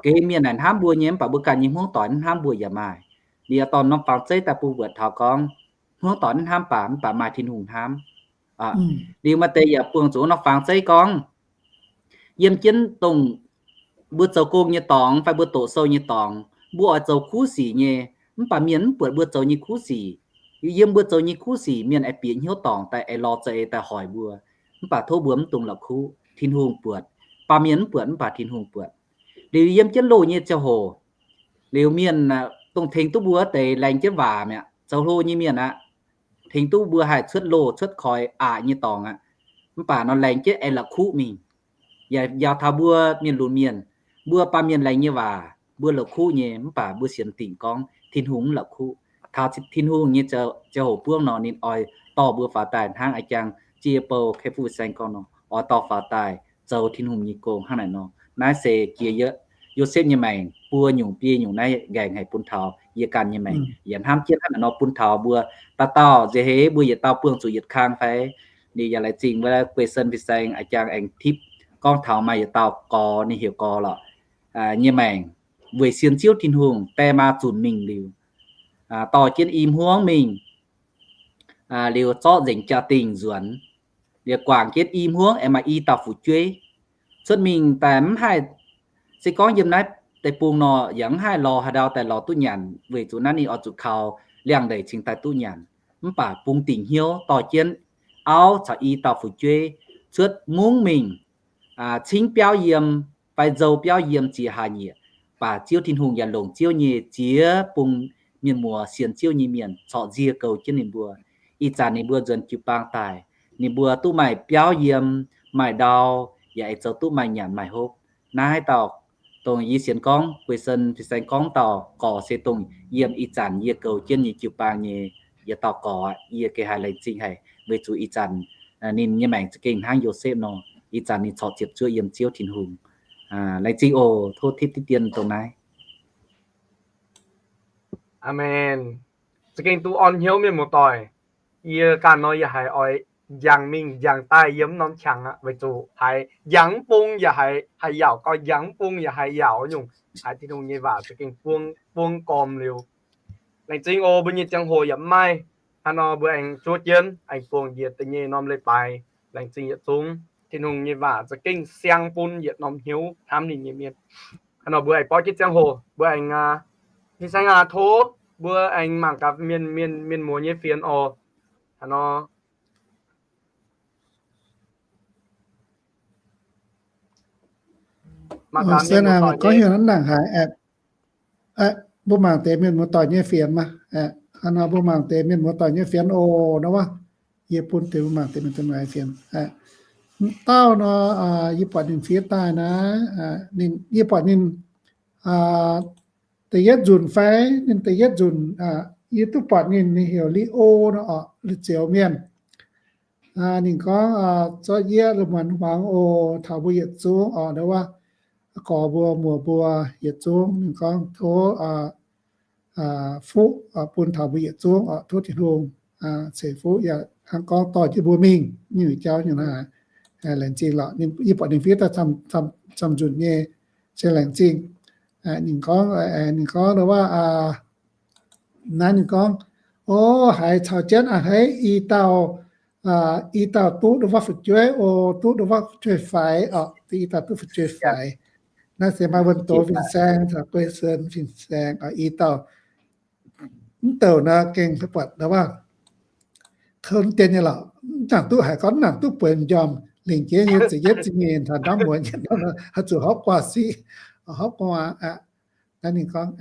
Ga'hlen mienh naaic hnamv mbuo nyei mv baac mbuo ganh nyei hmuangv doic mv hnamv mbuo yaac maaih. Liuz dorh norm fangx zeiv daaih bun mbuo buatc taux gorngv hmuangv doic mv hnamv baac, mv baac maaih Tin-Hungh hnamv. Liuz maaih deix yaac buangh zuqc norm fangx zeiv gorngv, yiem jienv dongh mbuo zoux gong nyei dorngx fai mbuo doqc sou nyei dorngx, mbuo oix zoux kuv sic nyei, mv baac mienh mv buatc mbuo zoux nyei kuv sic. Yiem mbuo zoux nyei kuv sic mienh aengx bieqc hnyouv dorngc daaih aengx lorz za'eix daaih hoic mbuo. Mv baac tov mbuo mv dungx la'kuqv, Tin-Hungh buatc. Baamh mienh mv buatc mv baac Tin-Hungh buatc. Liuz yiem jienv loh nyei ziangh hoc, liuz mienh dongh tengx duqv mbuo deix laengz jienv waac mi'aqv, zoux hlo nyei mienh aqv, tengx duqv mbuo haih cuotv loh cuotv koi aqc nyei dorngx aqv. Mv baac nor laengz jienv aengx la'kuqv mingh. Yaac njaaux taux mbuo mienh lunx mienh, mbuo baamh mienh laengz nyei waac mbuo la'kuqv nyei, mv baac mbuo sienx dingc gorngv Tin-Hungh mv la'kuqv. Taux Tin-Hungh nyei ziangh hoc buangv nor ninh oix dorh mbuo faaux daaih hnangv a'jang jiex bou Kei Fu Saeng gorngv nor, oix dorh faaux daaih zoux Tin-Hungh nyei gong hnangv naaic nor. Naaiv se jiex Yosepv nyei maengc buo nyungc biei nyungc naaiv nqaengc haic bun taux yie ganh nyei maengc. Yaac hnamv jienv hnangv naaic nor bun taux mbuo dauh dauh nziex heix mbuo yietc dauh buangh zuqc yietc kang fai. Ninh yaac laengz zingh wuov Guei Sen Fin Saeng a'jang aengx tipv gorngv taux maaih yietc dauh gorx ninh heuc gorx lorqc nyei maengc weic sienx Ziouv Tin-Hungh die maa zunc mingh liuz, dorh jienv i hmuangv mingh, liuz zorqv nzengc jaa-dingh nzuonx, liuz guangc jienv i hmuangv aengx maaih i dauh fu'jueiv cuotv mingh daaih mv haih, se gorngv yiem naaiv deic-bung nor yaac mv haih lorz haaix ndau daaih lorz duqv nyanc, weic zuqc naaiv ninh oix zuqc kaux liangx-ndeic cingx daaih duqv nyanc. Mv baac bungx dingc hnyouv dorh jienv auv caux i dauh fu'jueiv cuotv mungv mingh, cingv biauv yiem fai nzou biauv yiem ziex hlaax nyieqc, baac Ziouv Tin-Hungh yaac longc Ziouv nyei ziex bung mienh muoz sienx Ziouv nyei mienh corc nzie goux jienv ninh mbuo. Ih zanc ninh mbuo nzuonx jiu-baang daaih, ninh mbuo duqv maaih biauv yiem, maaih ndau, yaac aengx zoux duqv maaih nyanc maaih hopv. Naaiv dauh dongh yie sienx gorngv Guei Sen Fin Saeng gorngv dauh gorx se dongh yiem ih zanc yie goux jienv nyei jiu-baang nyei yietc dauh gorx, yie geh haiz laengz zingh haic. weic zuqc ih zanc ninh nyei maengc za'gengh hnangv Yosepv nor, ih zanc ninh corc ziepc zuoqv yiem Ziouv Tin-Hungh. Laengz zingh oc. Tov tipv diqv dien dongh naaiv. Aamen. Za'gengh duqv orn hnyouv mienh muoz-doic. Yie ganh nor yie haiz oix njang mingh njang daaih yiem norm qangx aqv, weic zuqc haiz njang mv bung yaac haiz, haiz yaauc gau, njang mv bung yaac haiz yaauc nyungc. Haiz Tin-Hungh nyei waac za'gengh buang, buang gormx liuz. Laengz zingh oc, mbuo nyei ziangh hoc yaac mv maaih. Hnangv nor mbuo aengx zuov jienv aengx buangh njiec da'nyeic norm leiz-baaix. Laengz zingh yietc zungv. Tin-Hungh nyei waac za'gengh siang bun yietc norm hnyouv hnamv ninh nyei mienh. Hnangv nor mbuo aengx borqv jienv ziangh hoc, mbuo aengx, ih saeng aac, tov mbuo aengx mangc gaax mienh, mienh, mienh muoz nyei fienx oc. Hnangv nor, mangc gaax mienh muoz-doic nyei, mbuo mangc deix mienh muoz-doic nyei fienx maah. Hnangv nor mbuo mangc deix mienh muoz-doic nyei fienx oc. Nor wuov, yie bun deix mbuo mangc deix mienh muoz-doic nyei fienx. Dauh nor, yie buatc ninh fiev daaih naaiv, ninh, yie buatc ninh da'yietv nzunc fai, ninh da'yietv nzunc, yie duqv buatc ninh, ninh heuc Li^o nor orqc, Li Zioux Mienh. Ninh gorngv, zorqv yie lungh muonz huangx oc, taux mbuo yietc zungv orqc, nduov wuov, gorx mbuo, muoz mbuo yietc zungv. Ninh gorngv tov fuqv bun taux mbuo yietc zungv orqc, tov Tin-Hungh ceix fuqv yaac hnangv gorngv dorh jienv mbuo mingh nyungc jauv nyei naaic. Laengz zingh lorqc, yie buatc ninh fiev daaih camv nzunc nyei, se laengz zingh. Ninh gorngv, ninh gorngv nduov wuov, naaiv ninh gorngv, o, haiz caux jienv a'hneiv i dauh, i dauh duqv nduov wuov fu'jueiv oc, duqv nduov wuov fu'jueiv-faix orqc, i dauh duqv fu'jueiv-faix. Naaiv se maaih wuonh doz fin-saeng caux guei sen fin-saeng, i dauh mv douc nor gengh buatc nduov wuov, kouv dien nyei lorqc, mv nangc duqv haiz gorngv mv nangc duqv bueix m'njormh, lingc jeiv nyei ziepc yietv ziepc nyeic taux ndamv muonz nyei nor, haaix zuqc hopv gu'nguaaz siqv, hopv gu'nguaaz aqv. Naaiv ninh gorngv,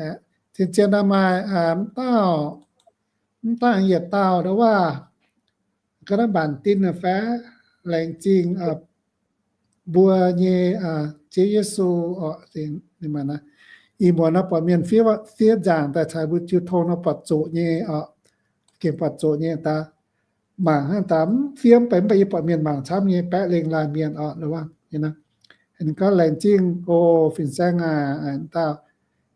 zien-zien nor maaih mv dauh, mv dauh yietc dauh nduov wuov, ga'naaiv mbaanc dinh fai, laengz zingh mbuo nyei Ziouv Yesu orqc. Ih muonz nor buatc mienh fiev nzaangc daaih caux mbuo jiu tong nor buatc zoqc nyei orqc, gengh buatc zoqc nyei daaih. Mangc hnangv daaih mv fiev mv benx, mv baac yie buatc mienh mangc camv nyei, baeqv lengh laanh mienh orqc, nduov wuov. Ninh gorngv, laengz zingh oc fin-saeng aac, dauh,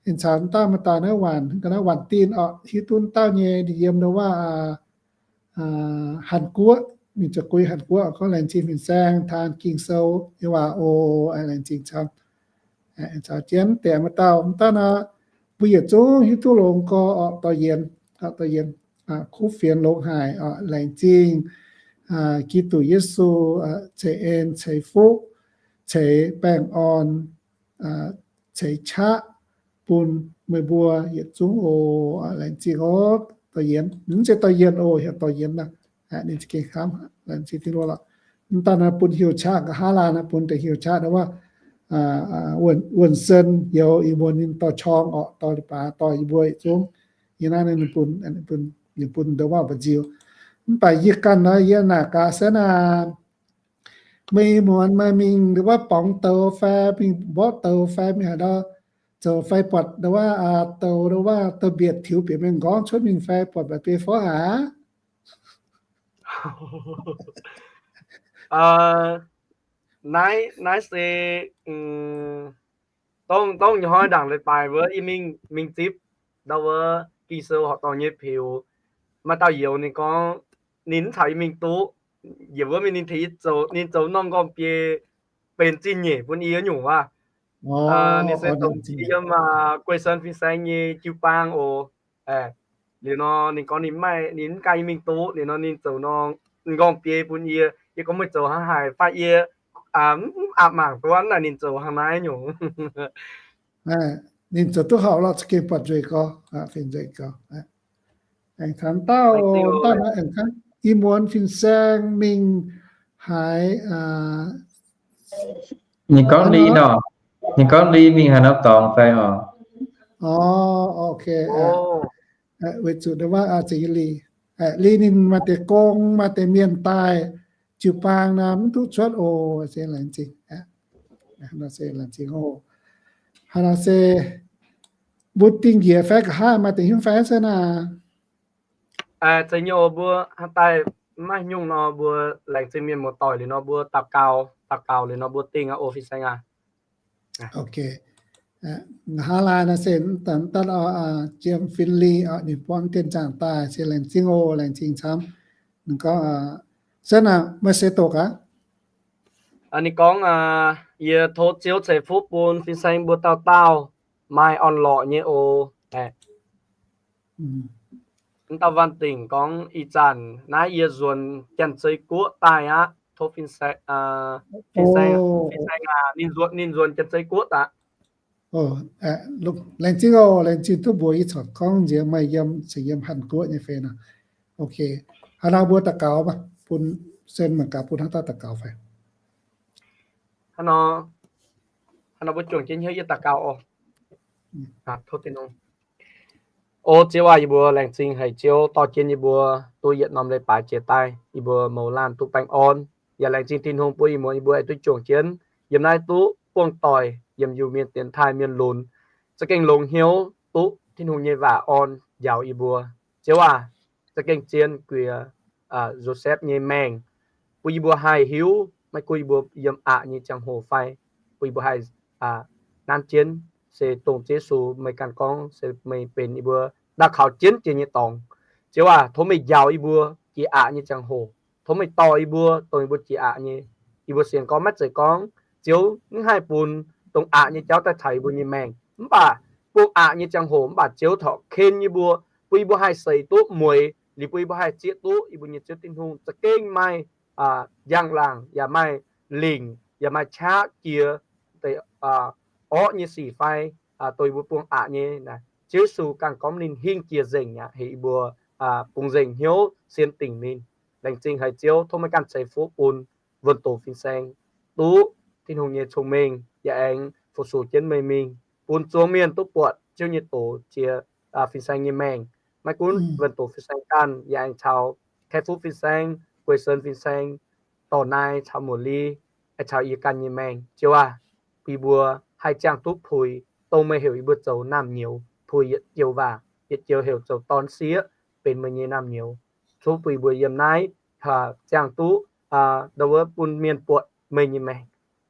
ninh caux dauh maaih dauh naaiv waanc, ga'naaiv waanc dinh orqc, hiuv duqv dauh nyei, ninh yiem nduov wuov, Hàn Quốc, mingh zoux gui Hàn Quốc, gorngv laengz zingh fin-saeng taan Ging-Sou nyei waac oc, laengz zingh camv. Caux jienv deix maaih dauh, mv dauh nor, mbuo yietc zungv hiuv duqv longx gorx orqc, dorh yienx, dorh yienx, kuv fienx longx haic orqc, laengz zingh Giduc Yesu ceix en, ceix fuqv, ceix baengh orn, ceix qaqv bun meih mbuo yietc zungv oc. Laengz zingh oc, dorh yienx. Mv zeiz dorh yienx oc, heuc dorh yienx naaic. Ninh za'gengh hnamv, laengz zingh Tin-Hungh lorqc. Mv daan naaiv bun heuc qaqv, nqa'haav laanh naaiv bun deix heuc qaqv nduov wuov, wuonh sen youz ih muonz ninh dorh qorng orqc, dorh leiz-baaix dorh yie mbuo yietc zungv. Yie naaiv ninh bun, ninh bun nduov wuov mba'nziu. Mv baac yie ganh nor yie naaic gaax se naaic, meih muonz meih mingh nduov wuov borngz douz fai mingh mborqv douz fai mingh haaix ndau zoux fai buatc nduov wuov douz, nduov wuov douz-mbietc tiux bieqc mingh nqorngv cuotv mingh fai buatc mba'biei forv haaix? Naaiv, naaiv se dongh, dongh hnoi ndaangc leiz-baaix wuov yie mingh, mingh zipv ndau wuov Ging-Sou horqc dorngh nyei peux, maaih dauh youz ninh gorngv ninh mv caux yie mingh duqv, yietc wuov mingh ninh tengx yie zoux, ninh zoux norm nqorngv-biei benx zingh nyeic bun yie nyungc wuov. Ninh se dongh yiem Guei Sen fin-saeng nyei jiu-baang oc. Liuz nor ninh gorngv ninh mv maaih, ninh mv gan yie mingh duqv. Liuz nor ninh zoux norm nqorngv-biei bun yie. Yie gorngv meih zoux hnangv haaix fai? Yie mv aqc mangc duqv naaic ninh zoux hnangv naaiv nyungc. Ninh zoux duqv horpc lorqc, za'gengh buatc nzueic gorx, fih nzueic gorx. Aengx taux dauh, dauh naaiv aengx hnangv, ih muonz fin-saeng mingh haaix, ninh gorngv Li nor, ninh gorngv Li mingh haaix norm dorngx fai oc? Orv, ok. Weic zuqc nduov wuov za'gengh Li, Li ninh maaih deix gong, maaih deix mienh daaih jiu-baang nor mv duqv cuotv oc. Se laengz zingh, se laengz zingh oc. Hnangv nor se mbuo dingh njiec fai nqa'haav maaih deix hiuv fai se naaic. Zeiz nyei oc, mbuo daaih Mv maaih nyungc nor, mbuo laengz zingh mienh muoz-doic liuz nor, mbuo daux gaux, daux gaux liuz nor, mbuo dingh aqv oc, fin-saeng aac. Ok. Hnangv naaiv se daaih jiem fin-lingh, ninh buangv dienh zaangc daaih, se laengz zingh oc, laengz zingh camv. Ninh gorngv, Sen aac, meih se doqc aqv? Ninh gorngv, Yie tov Ziouv ceix fuqv bun fin-saeng mbuo dauh dauh maaih orn-lorqc nyei oc. Mv dauh Văn Tỉnh gorngv, Ih zanc naaiv yie nzuonx Janx-Zei Guoqv daaih aqv. Tov fin-saeng, fin-saeng, ninh nzuonx, ninh nzuonx Janx-Zei Guoqv daaih. Laengz zingh oc, laengz zingh duqv mbuox yie corc gorngv nziex meih yiem, se yiem Hàn Guoqv nyei fai nor. Ok, hnangv naaiv mbuo daux gaux, bun Sen mangc gaax bun hnangv dauh daux gaux fai. Hnangv nor mbuo juangc jienv hnyouv yie daux gaux oc. O Ziouv aac, yie mbuo laengz zingh haic Ziouv dorh jienv yie mbuo duqv yietc norm leiz-baaix jiex daaih, yie mbuo mouz laanh duqv baengh orn. Yaac laengz zingh Tin-Hungh bun ih muonz yie mbuo aengx duqv juangc jienv yiem naaiv duqv buangh doic yiem Iu-Mienh dienx taaih mienh lunx, za'gengh longx hnyouv duqv Tin-Hungh nyei waac orn njaaux yie mbuo. Ziouv aac, za'gengh zien guiex Yosepv nyei maengc, bun yie mbuo haih hiuv, maiv gunv yie mbuo yiem aqc nyei ziangh hoc fai, bun yie mbuo haih nanv jienv se dongh Ziouv Yesu meih ganh gorngv se meih benx yie mbuo ndau kaux jienv jiex nyei dorngx. Ziouv aac, tov meih njaaux yie mbuo jiex aqc nyei ziangh hoc. Tov meih dorh yie mbuo dongh yie mbuo jiex aqc nyei. Yie mbuo sienx gorngv maiv zeiz gorngv Ziouv mv haih bun dongh aqc nyei jauv daaih caux yie mbuo nyei maengc, mv baac bungx aqc nyei ziangh hoc mv baac Ziouv corc ken yie mbuo, bun yie mbuo haih seix duqv mueiz liuz, bun yie mbuo haih zieqv duqv yie mbuo nyei Ziouv Tin-Hungh za'gengh maaih njang-laangc, yaac maaih lingc, yaac maaih qaqv jiex deix orqv nyei sic fai dongh yie mbuo bungx aqc nyei. Ziouv Yesu ganh gorngv ninh hingh jiex nzengc aqv, heuc yie mbuo bungx nzengc hnyouv sienx dingc ninh. Laengz zingh haic Ziouv, tov meih ganh ceix fuqv bun wuonh doz fin-saeng duqv Tin-Hungh nyei cong-mengh, yaac aengx fu-sux jienv meih mingh, bun zuangx mienh duqv buatc Ziouv nyei doz jiex fin-saeng nyei maengc. Maiv gunv wuonh doz fin-saeng ganh, yaac aengx caux Kai Fuqv fin-saeng, Guei Sen fin-saeng, dorh naaiv caux Muoz Li, aengx caux yie ganh nyei maengc. Ziouv aac, bun yie mbuo haih ziangh duqv puix dongh meih heuc yie mbuo zoux naamh nyouz, puix yietc joux waac, yietc joux heuc zoux dorn sieqv, benx meih nyei naamh nyouz. Tov bun yie mbuo yiem naaiv ziangh duqv ndau wuov bun mienh buatc meih nyei maengc.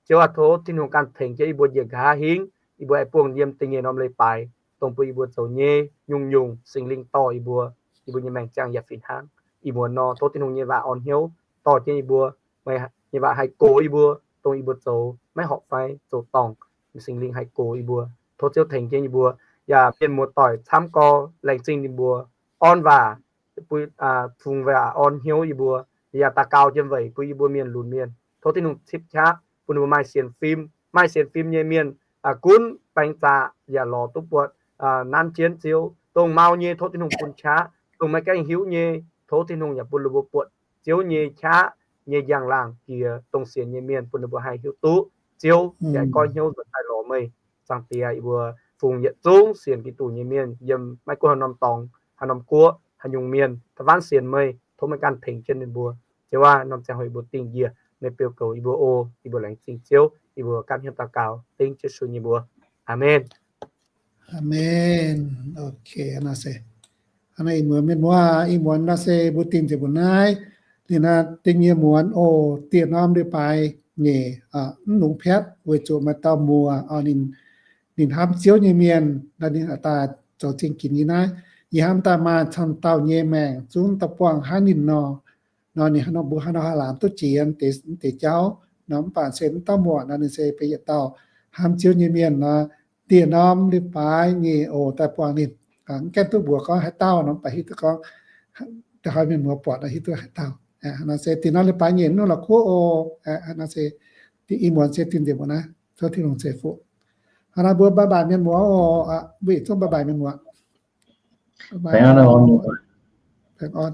Ziouv aac, tov Tin-Hungh ganh tengx jienv yie mbuo njiec nqa'haav hingv, yie mbuo aengx buangh yiem da'nyeic norm leiz-baaix, dongh bun yie mbuo zoux nyei nyungc-nyungc Singx Lingh dorh yie mbuo, yie mbuo nyei maengc ziangh yaac fih hnangv. Ih muonz nor, tov Tin-Hungh nyei waac orn hnyouv dorh jienv yie mbuo, meih nyei waac haih gox yie mbuo, dongh yie mbuo zoux maiv horpc fai zoux dorngc, Singx Lingh haih gox yie mbuo. Tov Ziouv tengx jienv yie mbuo, yaac mienh muoz-doic camv gorx laengz zingh yie mbuo, orn waac, bun, fungx waac orn hnyouv yie mbuo, yaac daux gaux jiem weic bun yie mbuo mienh lunx mienh. Tov Tin-Hungh cipv qaqv bun ninh mbuo maaih sienx fim, maaih sienx fim nyei mienh gunv baeng zaqc yaac lorz duqv buatc, nanv jienv Ziouv. Dongh mau nyei tov Tin-Hungh bun qaqv, dongh maiv gaengh hiuv nyei tov Tin-Hungh yaac bun ninh mbuo buatc Ziouv nyei qaqv nyei njang-laangc jiex dongh sienx nyei mienh, bun ninh mbuo haih hiuv duqv Ziouv, yaac goiv hnyouv nzuonx daaih lorz meih. Zaangc Diex, yie mbuo fungx yietc zungv sienx Giduc nyei mienh yiem maiv gunv haaix norm dorngx, haaix norm guoqv, haaix nyungc mienh, da'faanh sienx meih, tov meih ganh tengx jienv ninh mbuo. Ziouv aac, norm ziangh hoc yie mbuo dingh njiec meih beu goux yie mbuo oc. Yie mbuo laengz zingh Ziouv, yie mbuo gapv hnyouv daux gaux dengv Yesu nyei mbuox. Aamen. Aamen. Ok, naaiv se, hnangv naaiv ih muonz mienh muoz, ih muonz naaiv se mbuo dingh njiec mbuo naaiv. Liuz naaiv da'nyeic muonz oc, dieh norm leiz-baaix nyeic, mv longx piatv weic zuqc maaih dauh muoz, ninh, ninh hnamv Ziouv nyei mienh, naaiv ninh daaih zoux zingh ginx yie naaiv. Yie hnamv daaih maaih camv dauh nyei maengc zungv daaih buangh hnangv ninh nor. Nor ninh hnangv nor mbuo hnangv nor haih laamc duqv jiex deix jauv nor, mv baac se mv dauh muoz nor ninh se benx yietc dauh hnamv Ziouv nyei mienh nor, dieh norm leiz-baaix nyeic oc daaih buangh ninh. Mv gaengh duqv mbuox gorngv haaix dauh nor, mv baac hiuv duqv gorngv da'haiz mienh muoz buatc nor hiuv duqv haaix dauh. Nor se dieh norm leiz-baaix nyeic mv lorz kuv oc. Nor se ih muonz se dingh njiec mbuo naaiv, tov Tin-Hungh ceix fuqv. Hnangv naaiv mbuo bye bye mienh muoz oc. Mbuo yietc zungv bye bye mienh muoz. Baengh orn.